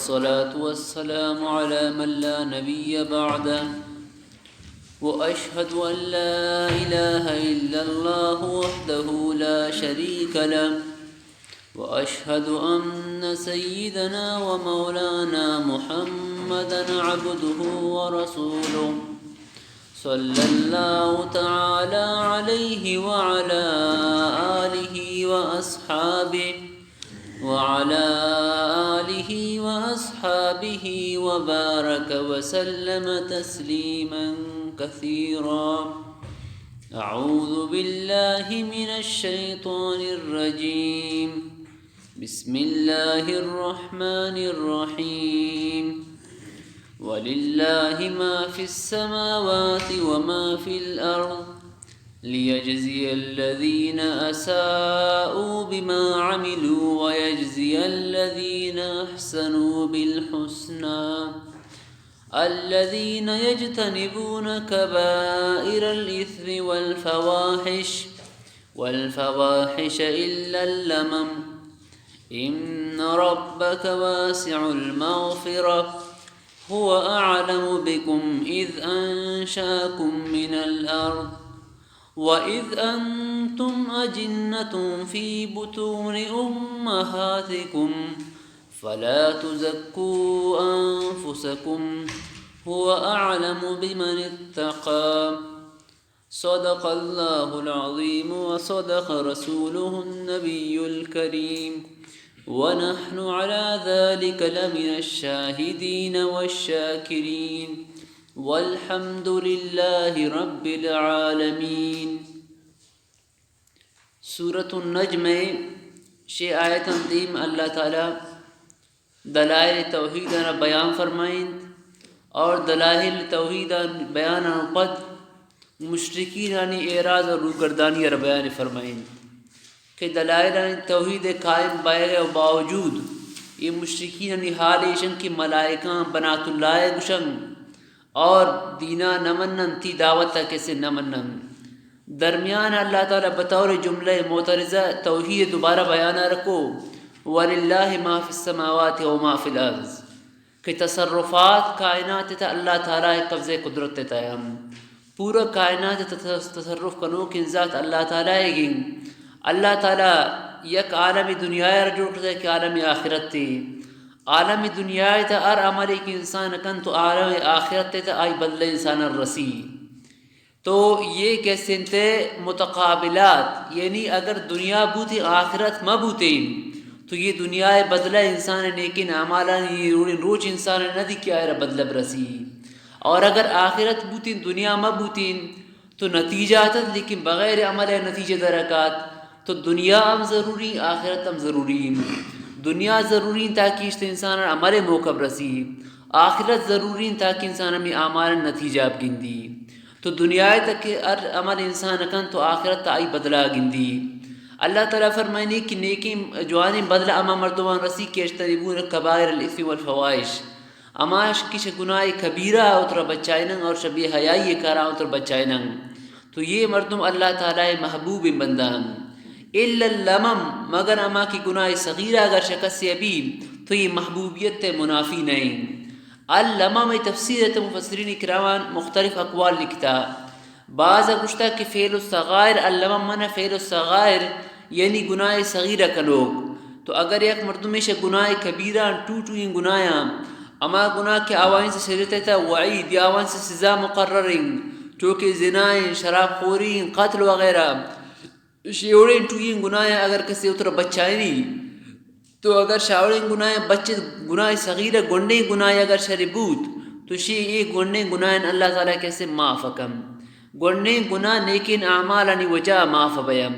والصلاة والسلام على من لا نبي بعده، وأشهد أن لا إله إلا الله وحده لا شريك له، وأشهد أن سيدنا ومولانا محمدا عبده ورسوله، صلى الله تعالى عليه وعلى آله وأصحابه، وعلى آله وأصحابه وبارك وسلم تسليما كثيرا. أعوذ بالله من الشيطان الرجيم. بسم الله الرحمن الرحيم. ولله ما في السماوات وما في الأرض، ليجزي الذين أساءوا بما عملوا ويجزي الذين أحسنوا بالحسنى، الذين يجتنبون كبائر الإثم والفواحش، والفواحش إلا اللمم، إن ربك واسع المغفرة، هو أعلم بكم إذ أنشأكم من الأرض، وإذ أنتم أجنة في بطون أمهاتكم، فلا تزكوا أنفسكم، هو أعلم بمن اتقى. صدق الله العظيم وصدق رسوله النبي الكريم، ونحن على ذلك لمن الشاهدين والشاكرين، والحمد لله رب العالمين. سورة النجم ءِ شے آیتاں دیم اللہ تعالی دلائل توحید ءَ را بیان فرمائینت اور دلائل توحید ءِ بیان ءَ پد مشرکینانی اعراض اور روگردانی ءَ را بیان فرمائینت کہ دلائلانی توحید ءِ قائم بئیگ ءِ باوجود اے مشرکینانی حال ایش انت کہ ملائکاں بنات اللہ ءَ گوشنت اور دینا نہ مننت، تئی دعوت ءَ کسے نہ مننت۔ درمیان ءَ اللہ تعالی بطور جملہ معترضہ توحید دوبارہ بیان ءَ رکو، وللہ ما فی السماوات و ما فی الارض، کہ تصرفات کائنات ءِ تہ اللہ تعالی ءِ قبضہ قدرت ءِ تہ انت۔ پورا کائنات ءِ تہ-، تصرف کنوکیں ذات اللہ تعالی ئیگ انت۔ اللہ تعالی یک عالم دنیا ءَ را جوڑ کرتگ کہ عالم آخرت ءِ۔ عالم دنیا ءِ تہ ہر عملے کہ انسان کنت تو عالم آخرت ءِ تہ آئی بدلہ انسان ءَ رسی۔ تو یہ کسے انت متقابلات، یعنی اگر دنیا بوتیں آخرت مہ بوتیں تو یہ دنیا ءِ بدلہ انسان ءِ نیکیں اعمالانی روڑیں روچ انسان ءَ نہ دی کہ آئرا بدلہ برسی۔ اور اگر آخرت بوتیں دنیا مہ بوتیں تو نتیجہ اتت، لیکن بغیر عمل ءِ نتیجہ درکات۔ تو دنیا ہم ضروری، آخرت ہم ضروری۔ دنیا ضروری تاکہ اشت انسان ءَ عمل ءِ موقع برسی، آخرت ضروری تاکہ انسان ہمے اعمال ءِ نتیجہ ءَ بگندی۔ تو دنیا ءِ تہ کہ ہر عمل انسان کنت تو آخرت ءَ آئی بدلہ گندی۔ اللہ تعالی فرمائنی کہ نیکیں جوانیں بدلہ ہما مردمان رسی کہ یجتنبون کبائر الاثم والفواحش، ہماش کہ چہ گناہ کبیرہ ءَ وترا بچائینن اور چہ بے حیائی کاراں وترا بچائینن۔ تو یہ مردم اللہ تعالی ءِ محبوبیں بندہ انت۔ الا اللمم، مگر ہما کہ گناہ صغیرہ اگر چہ کسے بی تو یہ محبوبیت ءِ منافی نہ انت۔ اللمم ءِ تفسیر ءِ تہ مفسرین کراماں مختلف اقوال لکھتا۔ بعض ءَ گوشتا کہ فعل الصغائر، اللمم معنی فعل الصغائر، یعنی گناہ صغیرہ کنوک۔ تو اگر یک مردمے چہ گناہ کبیرہ، ٹو ٹوئیں گناہاں، ہما گناہ کہ آوانی سے شریعت ءِ تہ وعید یا آوانی سے سزا مقرر انت، چو کہ زنا انت، شراب خوری انت، قتل وغیرہ، شیوڑیں ٹوئیں گناہ اگر کسے اترا بچائینی، تو اگر شاوڑیں گناہ بچ، گناہ صغیرہ گونڈیں گناہ اگر شری بوت، تو شی اے گونڈیں گناہ اللہ تعالی کسے معاف کن۔ گونڈیں گناہ نیکیں اعمالانی وجہ معاف بیم۔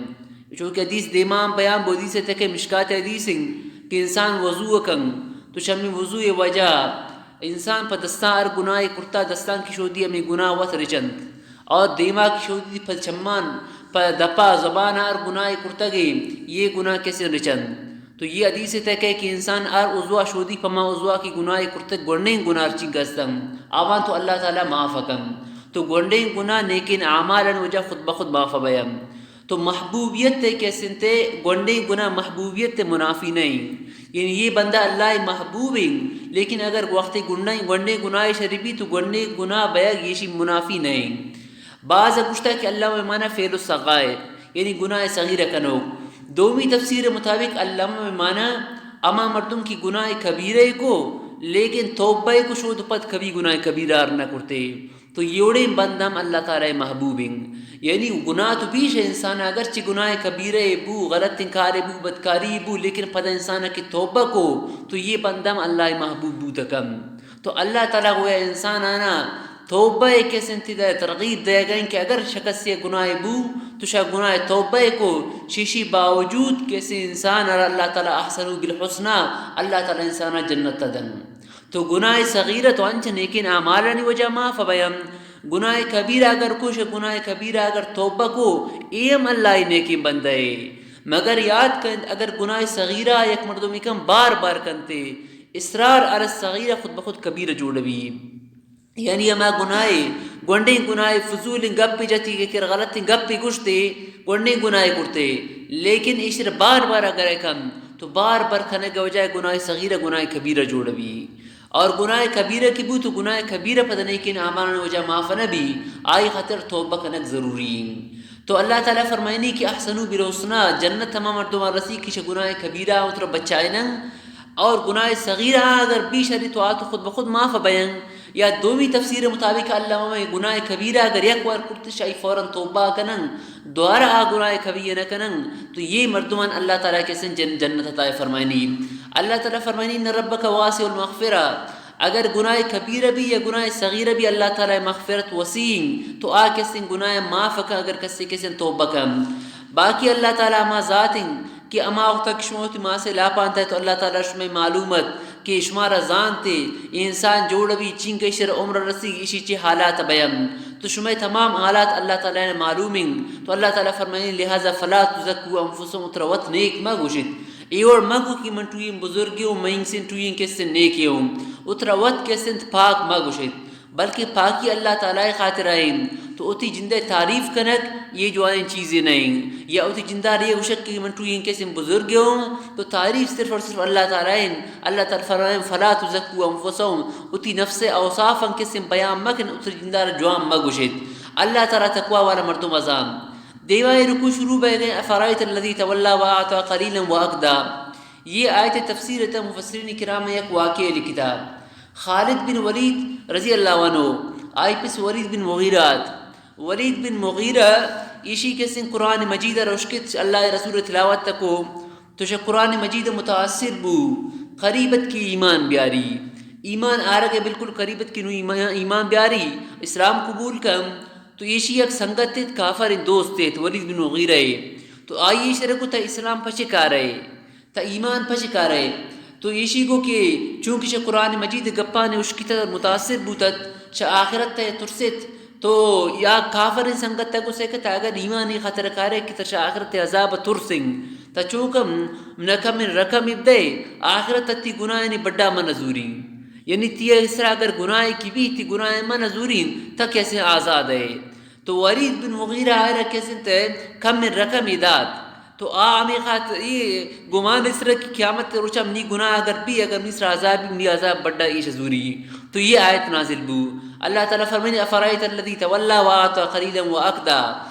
چونکہ حدیث دیما بیان بو، حدیث ءِ تہ کہ مشکات حدیث انت کہ انسان وضو کن تو چمی وضو ءِ وجہ انسان پہ دستاں ہر گناہ کرتا، دستاں کہ شودی ہمے گناہ وت رچنت۔ اور دیما کہ شودی پہ چمان، پہ دپا، زبان ہر گناہ کرتگے، یہ گناہ کسے رچنت۔ تو یہ حدیث ءِ تہ کہ، کہ انسان ہر عضوا شودی پہ ما عضوا کہ گناہ کرتگ، گونڈیں گناہ ہرچی گستن، آوان تو اللہ تعالی معاف کن۔ تو گونڈیں گناہ نیکیں اعمالانی وجہ خود بخود معاف بیم۔ تو محبوبیت ءِ کسے انت، گونڈیں گناہ محبوبیت ءِ منافی نہ انت۔ یعنی یہ بندہ اللہ ءِ محبوب انت، لیکن اگر وقتی گنڈیں، گنڈیں گناہ شری بی تو گنڈیں گناہ بیگ ایشی منافی نہ ایں۔ بعض گوشتا کہ اللوم معنی فعل الصغائر، یعنی گناہ صغیرہ کنوک۔ دومی تفسیر مطابق اللوم معنی اما مردم کی گناہ کبیرہ کو، لیکن توبہ کو شود پد کبھی گناہ کبیرہ ار نہ کرتے۔ تو یوڑیں بندہ ہم اللہ تعالی محبوب انت۔ یعنی گناہ تو بیش انسان، اگرچہ گناہ کبیرہ بو، غلط کارے بو، بدکاری بو، لیکن پدا انسان کہ توبہ کو تو یہ بندہ ہم اللہ محبوب بوت کن۔ تو اللہ تعالی گویا انسان آنا توبہ کس انت ترغیب دے گئیں کہ اگر شخص یہ گناہ بو تو شا گناہ توبہ کو، شیشی باوجود کسی انسان اور اللہ تعالی احسنوا بالحسنی، اللہ تعالی انسان جنت دن۔ تو گناہ صغیرہ تو انچ نیکین اعمالانی وجہ معاف بیم، گناہ کبیرہ اگر کوش، گناہ کبیرہ اگر توبہ کو، اے ہم اللہ نیکین بندہ اے۔ مگر یاد کن، اگر گناہ صغیرہ یک مردمی کم بار بار کنتے، اصرار علی الصغیرہ خود بخود کبیرہ جوڑ بی۔ یعنی ہما گناہ، گونڈیں گناہ، فضول گپ جتی کہ غلط گپ گشتے، گونڈیں گناہ کرتے، لیکن ایشر بار بار اگر کن تو بار بار کنگ وجہ گناہ صغیرہ گناہ کبیرہ جوڑ بی۔ اور گناہ کبیرہ کی بو تو گناہ کبیرہ پد نیکین اعمالانی وجہ معاف نہ بی، آئی خاطر توبہ کنگ ضروری۔ تو اللہ تعالی فرمائنی کہ احسنوا بالحسنی، جنت ہما مردم رسی کہ چہ گناہ کبیرہ اترا بچائنن، اور گناہ صغیرہ اگر بیشری تو آ تو خود بخود معاف بین۔ یا دومی تفسیر مطابق اللہ ہمیں گناہ کبیرہ اگر یک وار کرتش آئی فوراً توبہ کنن، دوبارہ آ گناہ کبیرہ نہ کنن، تو یہ مردمان اللہ تعالی کسن جن-، جنت عطا فرمائنی۔ اللہ تعالی فرمائنی، ان ربک واسع المغفرہ، اگر گناہ کبیرہ بی یا گناہ صغیرہ بی، اللہ تعالی مغفرت وسیع، تو آ کسن گناہ معاف کن اگر کسی کسن توبہ کن۔ باقی اللہ تعالی ہما ذات ہیں کہ ہما وقت کہ شما وتی ماں سے لاپان تھے تو اللہ تعالی شمئے معلومت کہ شمارا زانتے، انسان جوڑ بی چنکہ ایشر عمر رسی، ایشی چی حالات بیم۔ تو شمئے تمام حالات اللہ تعالی نے معلوم ہیں۔ تو اللہ تعالی فرمائیں، لہذا فلا تزکوا انفسکم، اترا وت نیک مہ گوشت۔ اے وڑ مہ گو کہ من ٹوئیں بزرگے ہوں، من سن ٹوئیں کسن نیکے ہوں۔ اترا وت کسن پاک مہ گوشت۔ بلکہ پاکی اللہ تعالی خاطر آئین، تو اتی جندے تعریف کنک یہ جوائیں چیزیں نہیں۔ یا اتی جندار یہ گوشک کہ من ٹوئیں کسن بزرگے ہوں، تو تعریف صرف اور صرف اللہ تعالی آئین۔ اللہ تعالی فرمائیں، فلا تزکوا انفسکم، اتی نفس اوصافاں کسن بیان مکن، اتی جندار جوان مگوشت۔ اللہ تعالی تقوی والا مردم ازان۔ دیوائے رکوع شروع بہ گئے، افرأیت الذی تولی واعطی قلیلا واکدی۔ یہ آیت تفسیر تا مفسرین کرام یک واقعہ لکھتا۔ خالد بن ولید رضی اللہ عنہ، آئی پس ولید بن مغیرہ ات۔ ولید بن مغیرہ ایشی کسیں قرآن مجید ء روشکت، اللہ ء رسول ء تلاوت ء کو، تو شہ قرآن مجید ء متاثر بو، قریب ات کہ ایمان بیاری۔ ایمان آرگ ء بالکل قریب ات کہ نوں ایمان، ایمان بیاری، اسلام قبول کن۔ تو ایشی یک سنگت ات، کافر دوست ات، ولید بن مغیرہ ء۔ تو آئی ء اشارہ کو تا اسلام پچے کارے؟ تا ایمان پچ کارئے؟ تو ایشی گو کہ چونکہ چہ قرآن مجید گپانی اشکتہ متاثر بوتت، چہ آخرت ء ترست، تو یا کافریں سنگت ء گو سکت اگر ایمانی خاطر کارئے کہ ترا چہ آخرت ء عذاب ترسیں، تا چوکم نہ کمیں رقم بدئے، آخرت ء تی گناہانی بڈا من زوریں۔ یعنی تی سرا اگر گناہ کی بھی، تی گناہ من زوریں، تا کیسے آزاد ہے۔ تو ولید بن مغیرہ آئرا کسنت کمیں رقمی دات۔ تو آ ہمیں خاطر یہ گمان اس طرح کہ قیامت روچا منی گناہ اگر بھی، اگر منی سرا عذاب بھی، منی عذاب بڑا ایش زوری۔ تو یہ آیت نازل بو۔ اللہ تعالی فرمائنی، افرأیت الذی تولی واعطی قلیلا واکدی۔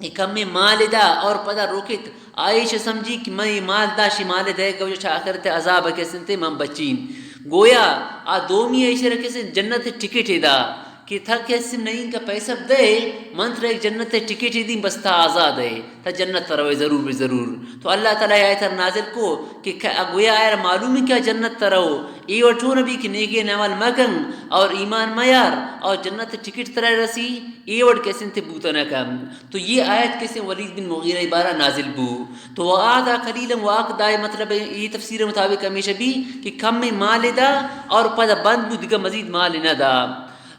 یہ کمیں مال دا اور پدا روکت، آئیش سمجھی کہ من یہ مال دا، شی مال دے گو چہ آخرت عذاب کسنتے من بچین۔ گویا آ دومی ایشر کسن جنت ٹکٹ دا۔ کہ تھا کہ اسم نہیں کا پیسہ دے، من ترا ایک جنت ٹکٹ ہی دیں، بس تھا آزاد ہے، تھا جنت تروے ضرور بے ضرور۔ تو اللہ تعالی آیت نازل کو کہ ک-، گویا آئر معلوم ہے کیا جنت ترو، اے وڑ چون بھی کہ نیکیں عمل مکن اور ایمان میار اور جنت ٹکٹ ترا رسی، اے وڑ کسن تے بوت نہ کن۔ تو یہ آیت کسے ولید بن مغیرہ بارہ نازل بو۔ تو واعطی قلیلا واکدی، مطلب یہ تفسیر مطابق ہمیشہ بھی کہ کم مال دا اور پدا بند بو، دگہ مزید مال نہ دا۔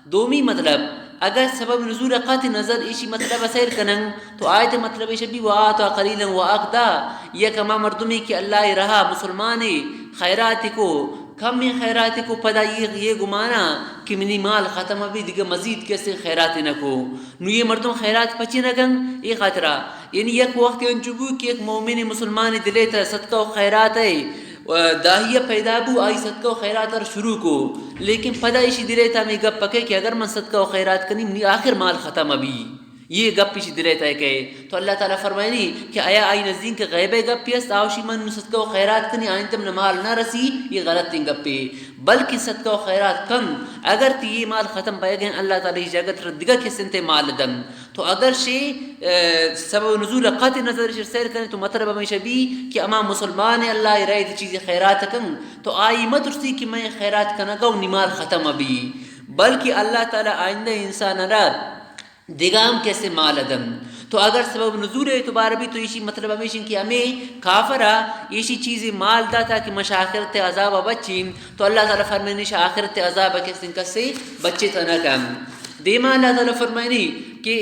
دومی مطلب، اگر سبب نزول قطع نظر ایشی مطلب سیر کنن، تو آیت مطلب ایش بھی واعطی قلیلا واکدی، یک ہما مردمی کہ اللہ رہا مسلمانے خیرات کو، کمیں خیرات کو، پدا یہ، یہ گمانا کہ منی مال ختم بھی، دگہ مزید کسے خیرات نہ کو۔ نو یہ مردم خیرات پچی نہ کن، یہ خاطرہ۔ یعنی یک وقت انچو بو کہ یک مومن مسلمان دلے تر صدقہ و خیرات ہے، و داہیہ پیدا بو، آئی صدقہ و خیرات ار شروع کو، لیکن پدا ایشی دلے تا ہمیں گپ پکے کہ اگر من صدقہ و خیرات کنی، منی آخر مال ختم ابی۔ یہ گپ ایشی دلے تا کہے۔ تو اللہ تعالیٰ فرمائنی کہ آیا آئی نزدین کہ غیب گپی است، آوشی من صدقہ و خیرات کنی، آئین تم نہ مال نہ رسی، یہ غلط تین گپے۔ بلکہ صدقہ و خیرات کن، اگر تی یہ مال ختم پہ گئے، اللہ تعالیٰ اس جگہ تر دگہ کسن تے مال دن۔ تو اگر شی، اے، سبب نزول قطع نظر شر سیر کریں تو مطلب ہمیشہ بی کہ اما مسلمان اللہ رائے چیز خیرات کن، تو آئی مترسی کہ میں خیرات کنگا و نی مال ختم بی، بلکہ اللہ تعالیٰ آئندہ انسان را دگہ ہم کسے مال دن۔ تو اگر سبب نزول اعتبار بی تو ایشی مطلب ہمیشن کہ ہمیں کافرا ایشی چیزی مال داتا کہ مش آخرت عذاب بچیں، تو اللہ تعالیٰ فرمائنی ش آخرت عذاب کسن کسے بچے تنکن۔ دیما اللہ تعالیٰ فرمائنی کہ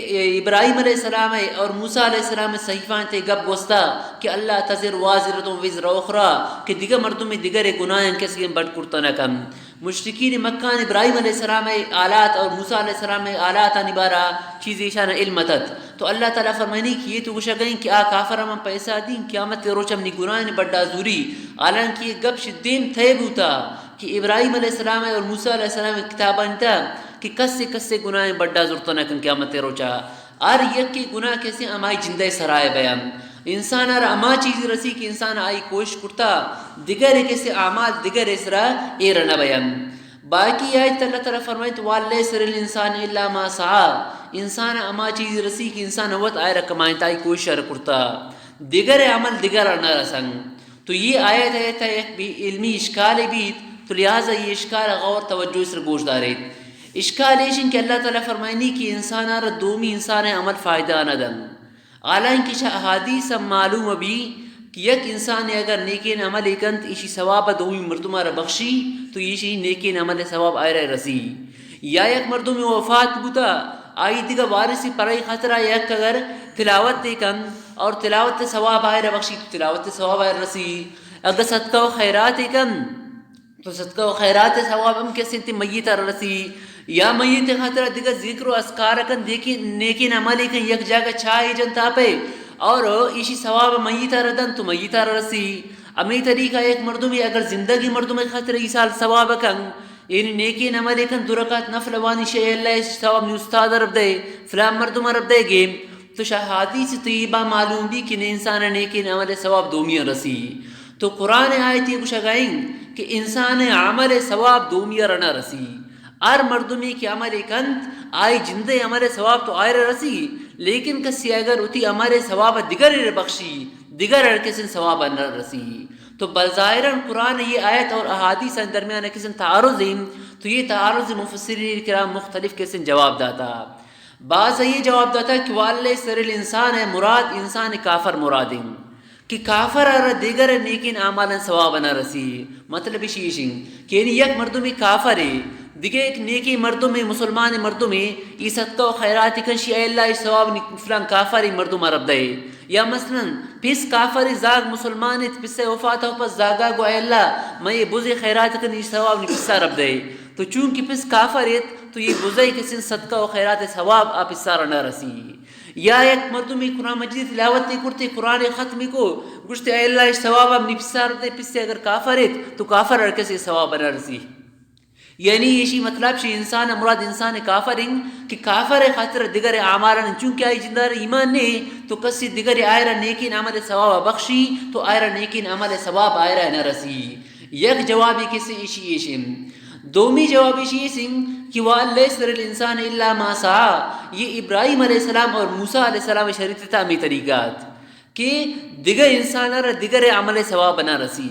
ابراہیم علیہ السلام اور موسیٰ علیہ السلام صحیفان تے گپ گوستا کہ اللہ تزر وازرۃ وزر اخری، کہ دگہ مردم دگہ گناہن کسے بڑ کرتا نکن۔ مشرکین مکان ابراہیم علیہ السلام آلات اور موسیٰ علیہ السلام آلات آنی بارا چیز ایشان علم اتت۔ تو اللہ تعالیٰ فرمائنی کہ یہ تو گوشگئیں کہ آ کافر ہم پیسہ دین، قیامت روچ ہم نی گناہن بڑا زوری۔ حالانکہ یہ گپ شدیم تھے بوتا کہ ابراہیم علیہ السلام اور موسیٰ علیہ السلام کتابان تا کہ کسے کسے گناہ بڑا زرتا نکن قیامت روچا۔ ہر یکے گناہ کسے ہمائی جندے سرائے بیان۔ انسان ہر ہما چیزی رسی کہ انسان آئی کوشش کرتا، دگرے کسے اعمال دگرے سرا ایر نہ بیان۔ باقی آیت اللہ تعالیٰ فرمائیت، وَأَنْ لَيْسَ لِلْإِنْسَانِ إِلَّا مَا سَعَى۔ انسان ہما چیزی رسی کہ انسان وت آئرا کمائیں تا آئی کوشش ہر کرتا۔ دگرے عمل دگرا نہ رسن۔ تو یہ آیت، آیت یک بی علمی اشکال بیت، تو لہذا یہ اشکال غور توجہ سر گوش داریت۔ اشکال ایشن کہ اللہ تعالیٰ فرمائنی کہ انسان را دومی انسان عمل فائدہ نہ دن۔ حالانکہ چہ احادیث ہم معلوم بی کہ یک انسان اگر نیکین عمل کنت، ایشی ثواب دومی مردم را بخشی، تو ایشی نیکین عمل ثواب آئرا رسی۔ یا یک مردم وفات بوتا، آئی دگہ وارثی پرائی خاطرا یک اگر تلاوت کن اور تلاوت ثواب آئرا بخشی، تو تلاوت ثواب آئرا رسی۔ اگر صدقہ و خیرات کن، تو صدقہ و خیرات ثواب ہم کسے تی میت ار رسی۔ یا میت خاطر دگہ ذکر و اذکار کن، دیکھی نیکین عملی کن، یک جاگہ چاہے جن تاپے اور ایشی ثواب میت ار دن تو میت ار رسی۔ ہمیں طریقہ یک مردمی اگر زندگی مردم خاطر ایصال ثواب کن، یعنی نیکین عملی کن، دو رکعت نفل وانی شے اللہ ثواب نی استاد رب دے، فلان مردم رب دے گے۔ تو شہ حدیث طیبہ معلوم بی کہ انسان نیکین عمل ثواب دومی رسی۔ تو قرآن آیتی گوشگائیں کہ انسان عمل ثواب دومی را نہ رسی۔ ہر مردمی کہ عمل کنت، آئی جندے عمل ثواب تو آئرا رسی، لیکن کسی اگر اتی عمل ثواب دگرے را بخشی، دگر ہر کسے ثواب نہ رسی۔ تو بظاہرا قرآن یہ آیت اور احادیث درمیان کسے تعارض ہیں، تو یہ تعارض مفسرین کرام مختلف کسے جواب داتا۔ بعض یہ جواب داتا کہ وَأَنْ لَيْسَ لِلْإِنْسَانِ مراد انسان کافر مراد ہیں کہ کافر ار دیگر نیکین اعمال ثواب نہ رسی۔ مطلب ایشی ایشیں کہ یعنی یک مردمی کافر ہے، دگہ ایک نیکی مردم ہے، مسلمان مردم ہے، ای صدقہ و خیرات کن شی، اے اللہ، ای ثواب نی فلان کافر ای مردم رب دے۔ یا مثلاً پس کافر ای زاگ مسلمان ہے، پس وفات ہو پس زاگا گو، اے اللہ، میں یہ بزے خیرات کن، ای ثواب نی پسا رب دے۔ تو چونکہ پس کافر ایت، تو یہ بزئی کسیں صدقہ و خیرات ثواب آ پسارا نہ رسی۔ یا یک مردمی قرآن مجید تلاوت کرتے، قرآن ختم کو، گوشتے، اے اللہ، اش ثواب ہم نی پسار دے، پسے اگر کافر ایت، تو کافر ہر کسے ثواب نہ رسی۔ یعنی ایشی مطلب شی انسان مراد انسان کافر ہیں کہ کافر خاطر دگر اعمال ہیں، چونکہ آئی جندار ایمان نے، تو کسی دگر آئرا نیکین عمل ثواب بخشی، تو آئرا نیکین عمل ثواب آئرا نہ رسی۔ یک جوابی کسے ایشی ایشیں۔ دومی جواب ایشی ایشیں کہ وَأَنْ لَيْسَ لِلْإِنْسَانِ إِلَّا مَا سَعَى۔ یہ ابراہیم علیہ السلام اور موسیٰ علیہ السلام شریعت تا ہمیں طریقہ ات کہ دگہ انسان را دگر عمل ثواب نہ رسی۔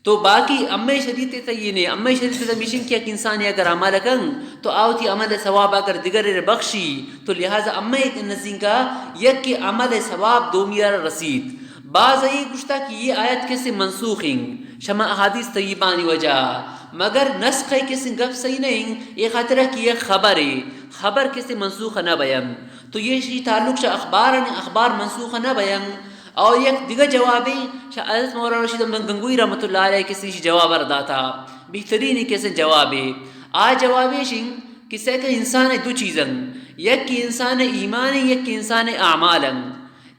تو باقی امے شریعت تا یہ نے، امے شریعت تا میشن کہ یک انسان اگر عمل کن تو آوتی عمل ثواب اگر دگر بخشی تو لہذا امے نزینکا یک عمل ثواب دومی را رسید۔ بعض ای گوشتا کہ یہ آیت کسے منسوخ ہیں، شما احادیث طیبانی وجہ، مگر نسخ ای کسے گپ صحیح نہیں، یہ خاطر کہ یہ خبر ہے، خبر کسے منسوخ نہ بیان۔ تو یہ شی تعلق شہ اخبار ہیں، اخبار منسوخ نہ بیان۔ اور یک دگہ جوابی شہ حضرت مولانا رشید احمد گنگوی رحمۃ اللہ علیہ کسے شی جواب ار داتا، بہترین کسے جوابی۔ آ جوابی شی کسے کہ انسان دو چیزن، یک انسان ایمان، یک انسان اعمالن۔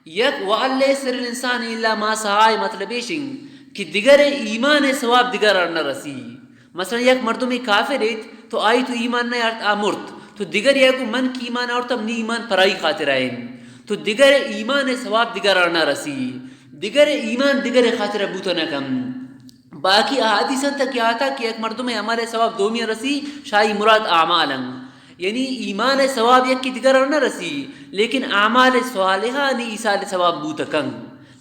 یک وَأَنْ لَيْسَ لِلْإِنْسَانِ إِلَّا مَا سَعَى مطلب ایشیں کہ دگرے ایمان ءِ ثواب دگرا نہ رسی۔ مثلاً یک مردمے کافر ایت، تو آئی تو ایمان نہ آرت، آ مرت، تو دگرے آ گو من کہ ایمان آورتم، منی ایمان پرائی خاطرا انت، تو دگرے ایمان ءِ ثواب دگرا نہ رسی، دگرے ایمان دگرے خاطرا بوت نہ کن۔ باقی احادیث انت کہ آتا کہ یک مردمے عمل ءِ ثواب دومی رسی، شاہی مراد اعمال انت۔ یعنی ایمان ءِ ثواب یکے دگرا نہ رسی، لیکن اعمال صالحانی ایصال ثواب بوت کن۔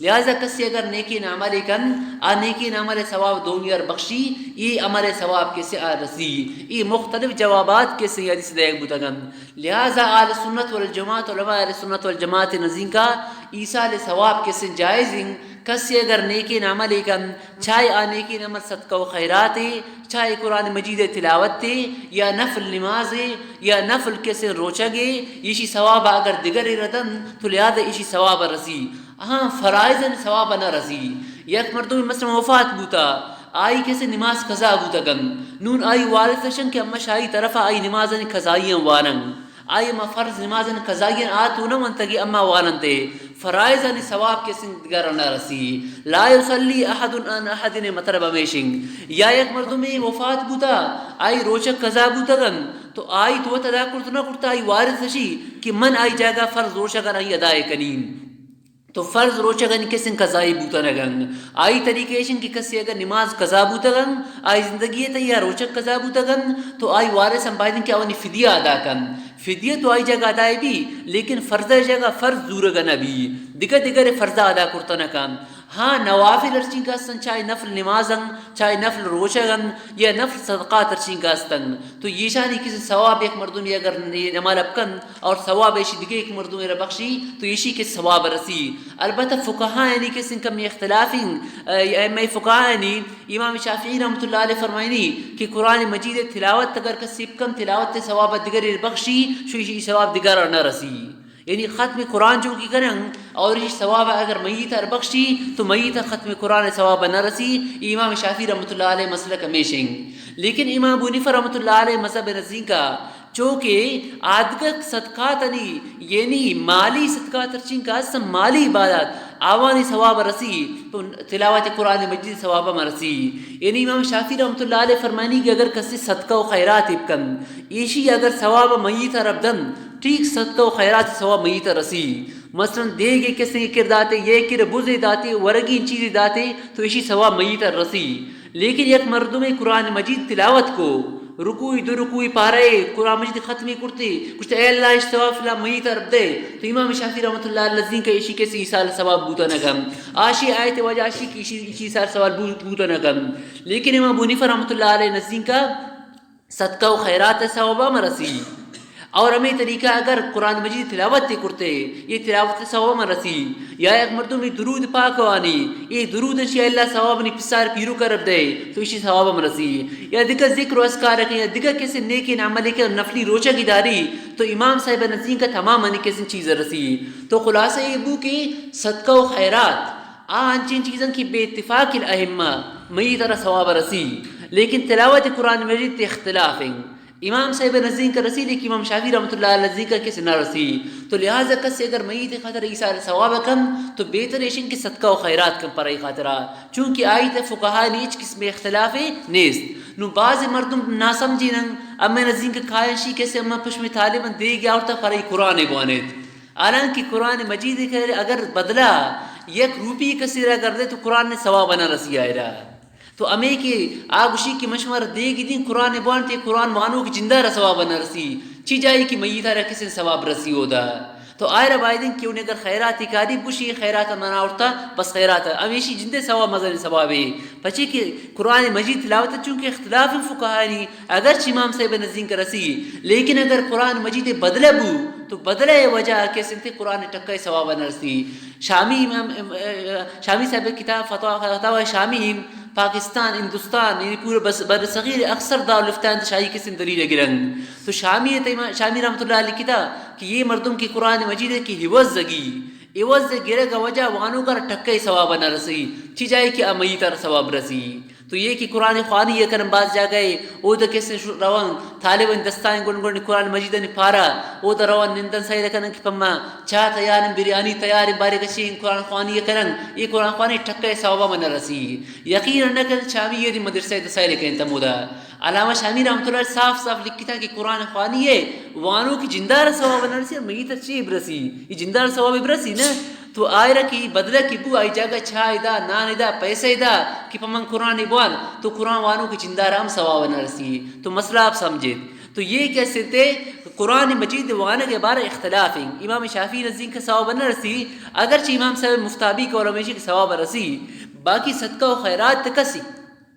لہذا کسے اگر نیکیں عملے کن، آ نیکیں عمل ءِ ثواب دومی ار بخشی، اے عمل ءِ ثواب کسے آ رسی۔ اے مختلف جوابات کسے حدیث دیگ بوتگ انت۔ لہذا اہل سنت والجماعت، علماء اہل سنت والجماعت نزینکا ایصال ثواب کسے جائز انت۔ کسے اگر نیکیں عملے کن، چاہے آ نیکیں عمل صدقہ و خیراتے، چاہے قرآن مجید ءِ تلاوتے، یا نفل نمازے، یا نفل کسے روچگے، ایشی ثواب اگر دگرے ردن، تو لہذا ایشی ثواب رسی۔ ہاں، فرائض ثواب نہ رسی۔ یک مردم مثلاً وفات بوتا، آئی کسے نماز قضا بوتگن، نون آئی وارث اشن کہ اما شاہی طرف آئی نمازانی قضائی وانن۔ آئی ما فرض نمازن قضائیاں آ تو نہ ونتگی اما واننتے، فرائضانی ثواب کسے دگرا نہ رسی۔ لا یصلی احد عن احد ءِ مطلب ہمیشنگ، یا یک مردمے وفات بوتا، آئی روچک قضا بوتگن، تو آئی تو وت ادا کرت نہ کرتا، آئی وارث اشی کہ من آئی جاگہ فرض روچگن آئی ادا کنین۔ تو فرض روچگانی کسیں قضائی بوت نہ گنگ۔ آئی طریقہ ایشن کہ کسے اگر نماز قضا بوتگن، آئی زندگی ءِ تہ یا روچگ قضا بوتگن، تو آئی وارث ہم باید کہ آوانی فدیہ ادا کن۔ فدیہ تو آئی جگہ ادا بی، لیکن فرض جگہ فرض زورگ نہ بی۔ دگہ دگہ فرض ادا کرت نہ کن۔ ہاں، نوافل ہرچی کہ استن، چاہے نفل نمازن، چاہے نفل روچگن یا نفل صدقات ہرچی کہ استن، تو ایشانی کسے ثواب یک مردمی اگر عمل بکن، اور ثواب ایشی دگہ یک مردمے را بخشی تو ایشی کسے ثواب رسی۔ البتہ فقہا یعنی کسے کمی اختلافیں، ائمہ فقہا یعنی امام شافعی رحمۃ اللہ علیہ فرمائنی کہ قرآن مجید تلاوت اگر کسے بکن، تلاوت ثواب دگرے بخشی، شو ایشی ثواب دگرا نہ رسی۔ یعنی ختم قرآن جو کی کرن اور ایشی ثواب اگر میت ار بخشی تو میت ختم قرآن ثواب نہ رسی۔ امام شافعی رحمۃ اللہ علیہ مسلک ہمیشیں۔ لیکن امام ابو حنیفہ رحمۃ اللہ علیہ مذہب نزینکا چو کہ آدگہ صدقاتانی، یعنی مالی صدقات ہرچین کہ است، مالی عبادات، آوانی ثواب رسی تو تلاوت قرآن مجید ثواب ہم رسی۔ یعنی امام شافعی رحمۃ اللہ علیہ فرمانی کہ اگر کسی صدقہ و خیرات بکن، ایشی اگر ثواب میت رب دن، ٹھیک صدقہ و خیرات ثواب میت رسی۔ مثلاً دیگے کسے کرداتے، یہ کر بزے داتے، ورگی چیزے داتے، تو ایشی ثواب میت رسی۔ لیکن یک مردمے قرآن مجید تلاوت کو، رکوعی دو رکوعی پارے قرآن مجید ختمی کرتے، گوشتے، اے اللہ، اش ثواب فلاں میت ار دے، تو امام شافعی رحمۃ اللہ علیہ نزدیک ایشی کسے ایصال ثواب بوتا نہ کن۔ آشی آیت وجہ آشی کہ ایشی، ایشی ایصال ثواب بو-، بوتا نہ کن۔ لیکن امام ابو حنیفہ رحمۃ اللہ علیہ نزدیک صدقہ و خیرات ثواب ہم رسی۔ اور ہمیں طریقہ اگر قرآن مجید تلاوت تے کرتے، یہ تلاوت ثواب ہم رسی۔ یا یک مردم یہ درود پاک وانی، یہ درود انشاءاللہ ثواب نی پسار پیرو کرب دے، تو اسی ثواب ہم رسی۔ یا دگہ ذکر و اذکار کن، یا دگہ کسی نیکیں عمل کن، نفلی روچہ کی داری، تو امام صاحب نزدیک تمام ہنی کسی چیز رسی۔ تو خلاصہ یہ بو کہ صدقہ و خیرات آ انچیں چیزاں کہ بے اتفاق الائمہ میت را ثواب رسی، لیکن تلاوت قرآن مجید تے اختلاف ہیں۔ امام صاحب نزدیک رسی، لیکن امام شافعی رحمۃ اللہ علیہ نزدیک کس نہ رسی۔ تو لہذا کس اگر میت خاطر ایصال ثواب کن تو بہتر ایشن کہ صدقہ و خیرات کن پرائی خاطرہ، چونکہ آئی تے فقہا نی ہچ قسم اختلاف نیست۔ نو بعض مردم ناسمجھینن، اما نزدیک کائن شی کسے اما پشم طالبان دیگی آورتا پرائی قرآن بوانیت۔ حالانکہ قرآن مجید کہ اگر بدلہ یک روپی کسی را گردے تو قرآن نے ثواب نہ رسی آئرا۔ تو ہمیں کہ آ گوشی کہ من شمار دیگی دین قرآن بوان تے قرآن وانو کہ جندہ را ثواب نہ رسی۔ چی جائی کہ میتا را کسی ثواب رسی ہودا۔ تو آئرا بایدیں کہ انہیں اگر خیراتی کاری بگوشی خیرات منا اورتا بس خیرات ہمیشی جندے ثواب مزن ثوابے۔ پچے کہ قرآن مجید تلاوت چونکہ اختلاف فقہانی اگرچہ امام صاحب نزدیک رسی، لیکن اگر قرآن مجید بدلہ بو، تو بدلہ وجہ کس انت قرآن ٹکہ ثواب نہ رسی۔ شامی امام، ام، ام، شامی صاحب کتاب فتاوی، فتاوی شامی پاکستان، ہندوستان، یعنی پورے بس، بر صغیر اکثر دارالفتاء انت شاہی کس دلیل گرن۔ تو شامی تے امام، شامی رحمۃ اللہ علیہ کتاب کہ یہ مردم کی قرآن مجید کی حوض زگی، عوض گرگ وجہ وانوکا ٹکہ ثواب نہ رسی، چی جائے کہ امیت ثواب رسی۔ تو یہ کہ قرآن خوانی یہ کنن باز جاگہ ہے، او دا کسے شو-، روان طالبان دستائیں گنڈ گنڈ قرآن مجیدانی پارا، او دا روان نندن سیل کنن کہ پما چاہ تیاریں، بریانی تیاریں، بارے کشی قرآن خوانی یہ کنن، یہ قرآن خوانی ٹکے ثوابا من رسی۔ یقینا نہ کن شامی یہ دی مدرسہ دا سیل کنن تمودا۔ علامہ شامی رحمۃ اللہ صاف صاف لکھتا کہ قرآن خوانی ہے، وانو کی جندار ثواب نہ رسی، میت چی برسی؟ یہ جندار ثواب برسی نا؟ تو آئرا کی بدلہ کی بو آئی جاگہ چائے دا، نان دا، پیسے دا کہ پمن قرآن بوان، تو قرآن وانو کی جندار ہم ثواب نہ رسی۔ تو مسئلہ آپ سمجھے۔ تو یہ کہ ستے قرآن مجید وانگ بارے اختلاف ہیں۔ امام شافعی نزدیک ثواب نہ رسی، اگرچہ امام صاحب مفتابی کو رمیشی کہ ثواب رسی، باقی صدقہ و خیرات کسی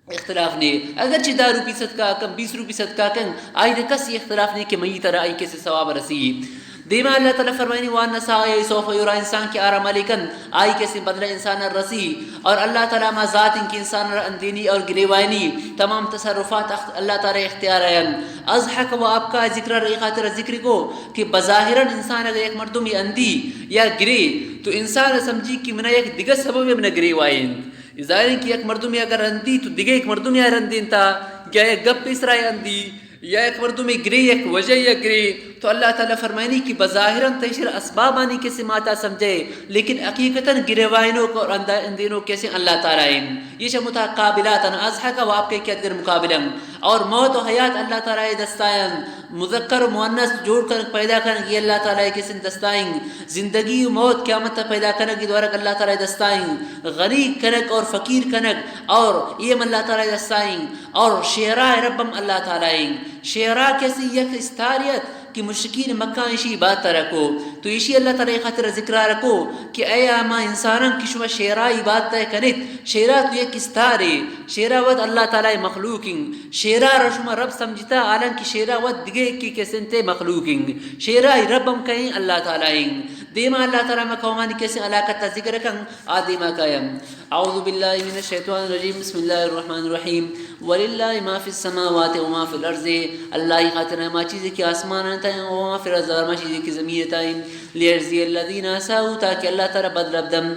اختلاف نے۔ اگرچہ دہ روپی صدقہ کن، بیس روپی صدقہ کن، آئی دے کسی اختلاف نے کہ میت را آئی کسے ثواب رسی۔ دیما اللہ تعالی فرمائنی، "وان الساعة سوف یرا"، انسان کے آرا ملکن، آئی کسے بدلہ انسان رسی۔ اور اللہ تعالی ما ذات ان کے انسان را اندینی اور گریوائنی تمام تصرفات اخ-، اللہ تعالی اختیار ہیں۔ اضحک و ابکی ذکر را ای خاطر ذکر کو کہ بظاہرا انسان اگر ایک مردمی اندی یا گرے تو انسان سمجھی کہ منا یک دگہ سبب منا گریوائن۔ ظاہر ہے کہ یک مردمے اگر اندی تو دگہ یک مردمے آ رندینتا، یا یک گپ سرا اندی، یا یک مردمے گرے یک وجہ یا گرے، تو اللہ تعالی فرمائنی کہ بظاہرا تیشر اسبابانی کسے ماتا سمجھے، لیکن حقیقتا گریوائنوک اور اندا-، اندینوک کسے اللہ تعالی ہیں۔ یہ شہ متقابلاتن، اضحک و ابکی کے ادگر مقابلن۔ اور موت و حیات اللہ تعالی دستائن۔ مذکر و مؤنث جوڑ کنگ، پیدا کنگ، یہ اللہ تعالی کسے دستائیں۔ زندگی و موت، قیامت پیدا کنگ، یہ دورگ اللہ تعالی دستائیں۔ غنی کنگ اور فقیر کنگ، اور یہ ہم اللہ تعالی دستائیں۔ اور شعراء رب ہم اللہ تعالی ہیں۔ شعراء کسی یک استاریت کہ مشرکین مکہ ایشی بات رکو، تو ایشی اللہ تعالی خاطر ذکر رکو کہ اے اما انسانان کہ شما شعراء عبادت کنیت، شعراء تو یک استارے، شعراء وت اللہ تعالی مخلوق ہیں۔ شعراء را شما رب سمجھتا، حالانکہ شعراء وت دگہ یکے کسے انت مخلوق ہیں۔ شعراء رب ہم کہیں اللہ تعالی ہیں۔ دیما اللہ تعالی ما قومانی کسے علاقت ذکر کن، آ دیما کایم۔ اعوذ باللہ من الشیطان الرجیم، بسم اللہ الرحمن الرحیم۔ وللہ ما فی السماوات و ما فی الارض، اللہ خاطر ما چیزے کہ آسمان انت و ما فی الارض، ما چیزے کہ زمین انت۔ لیجزی الذین اساءوا، تاکہ اللہ تعالی بدل بدم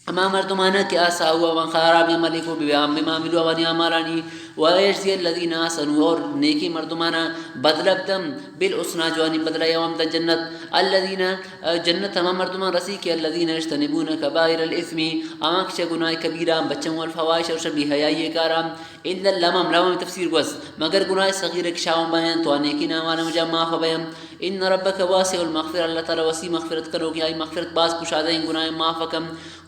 ہما مردمانا کہ اساءوا، آوان خرابیں عملے کو، بما عملوا، آوانی اعمالانی، و یجزی الذین احسنوا، اور نیکیں مردمانا بدلہ بدم بالحسنی، جوانیں بدلہ، یوم دن جنت، الذین، جنت ہما مردمان رسی کہ الذین یجتنبون کبائر الاثم، آوان کہ چہ گناہ کبیرہ بچن، والفواحش، اور چہ بے حیائی کارا، الا اللمم، لمم تفسیر گوست، مگر گناہ صغیر کہ شاون بیان تو نیکیں اعمالا مجا معاف بیان۔ ان ربک واسع المغفرة، اللہ تعالی وسیع مغفرت کنوکیں، آئی مغفرت باز کشادہ ہیں، گناہ معاف کن۔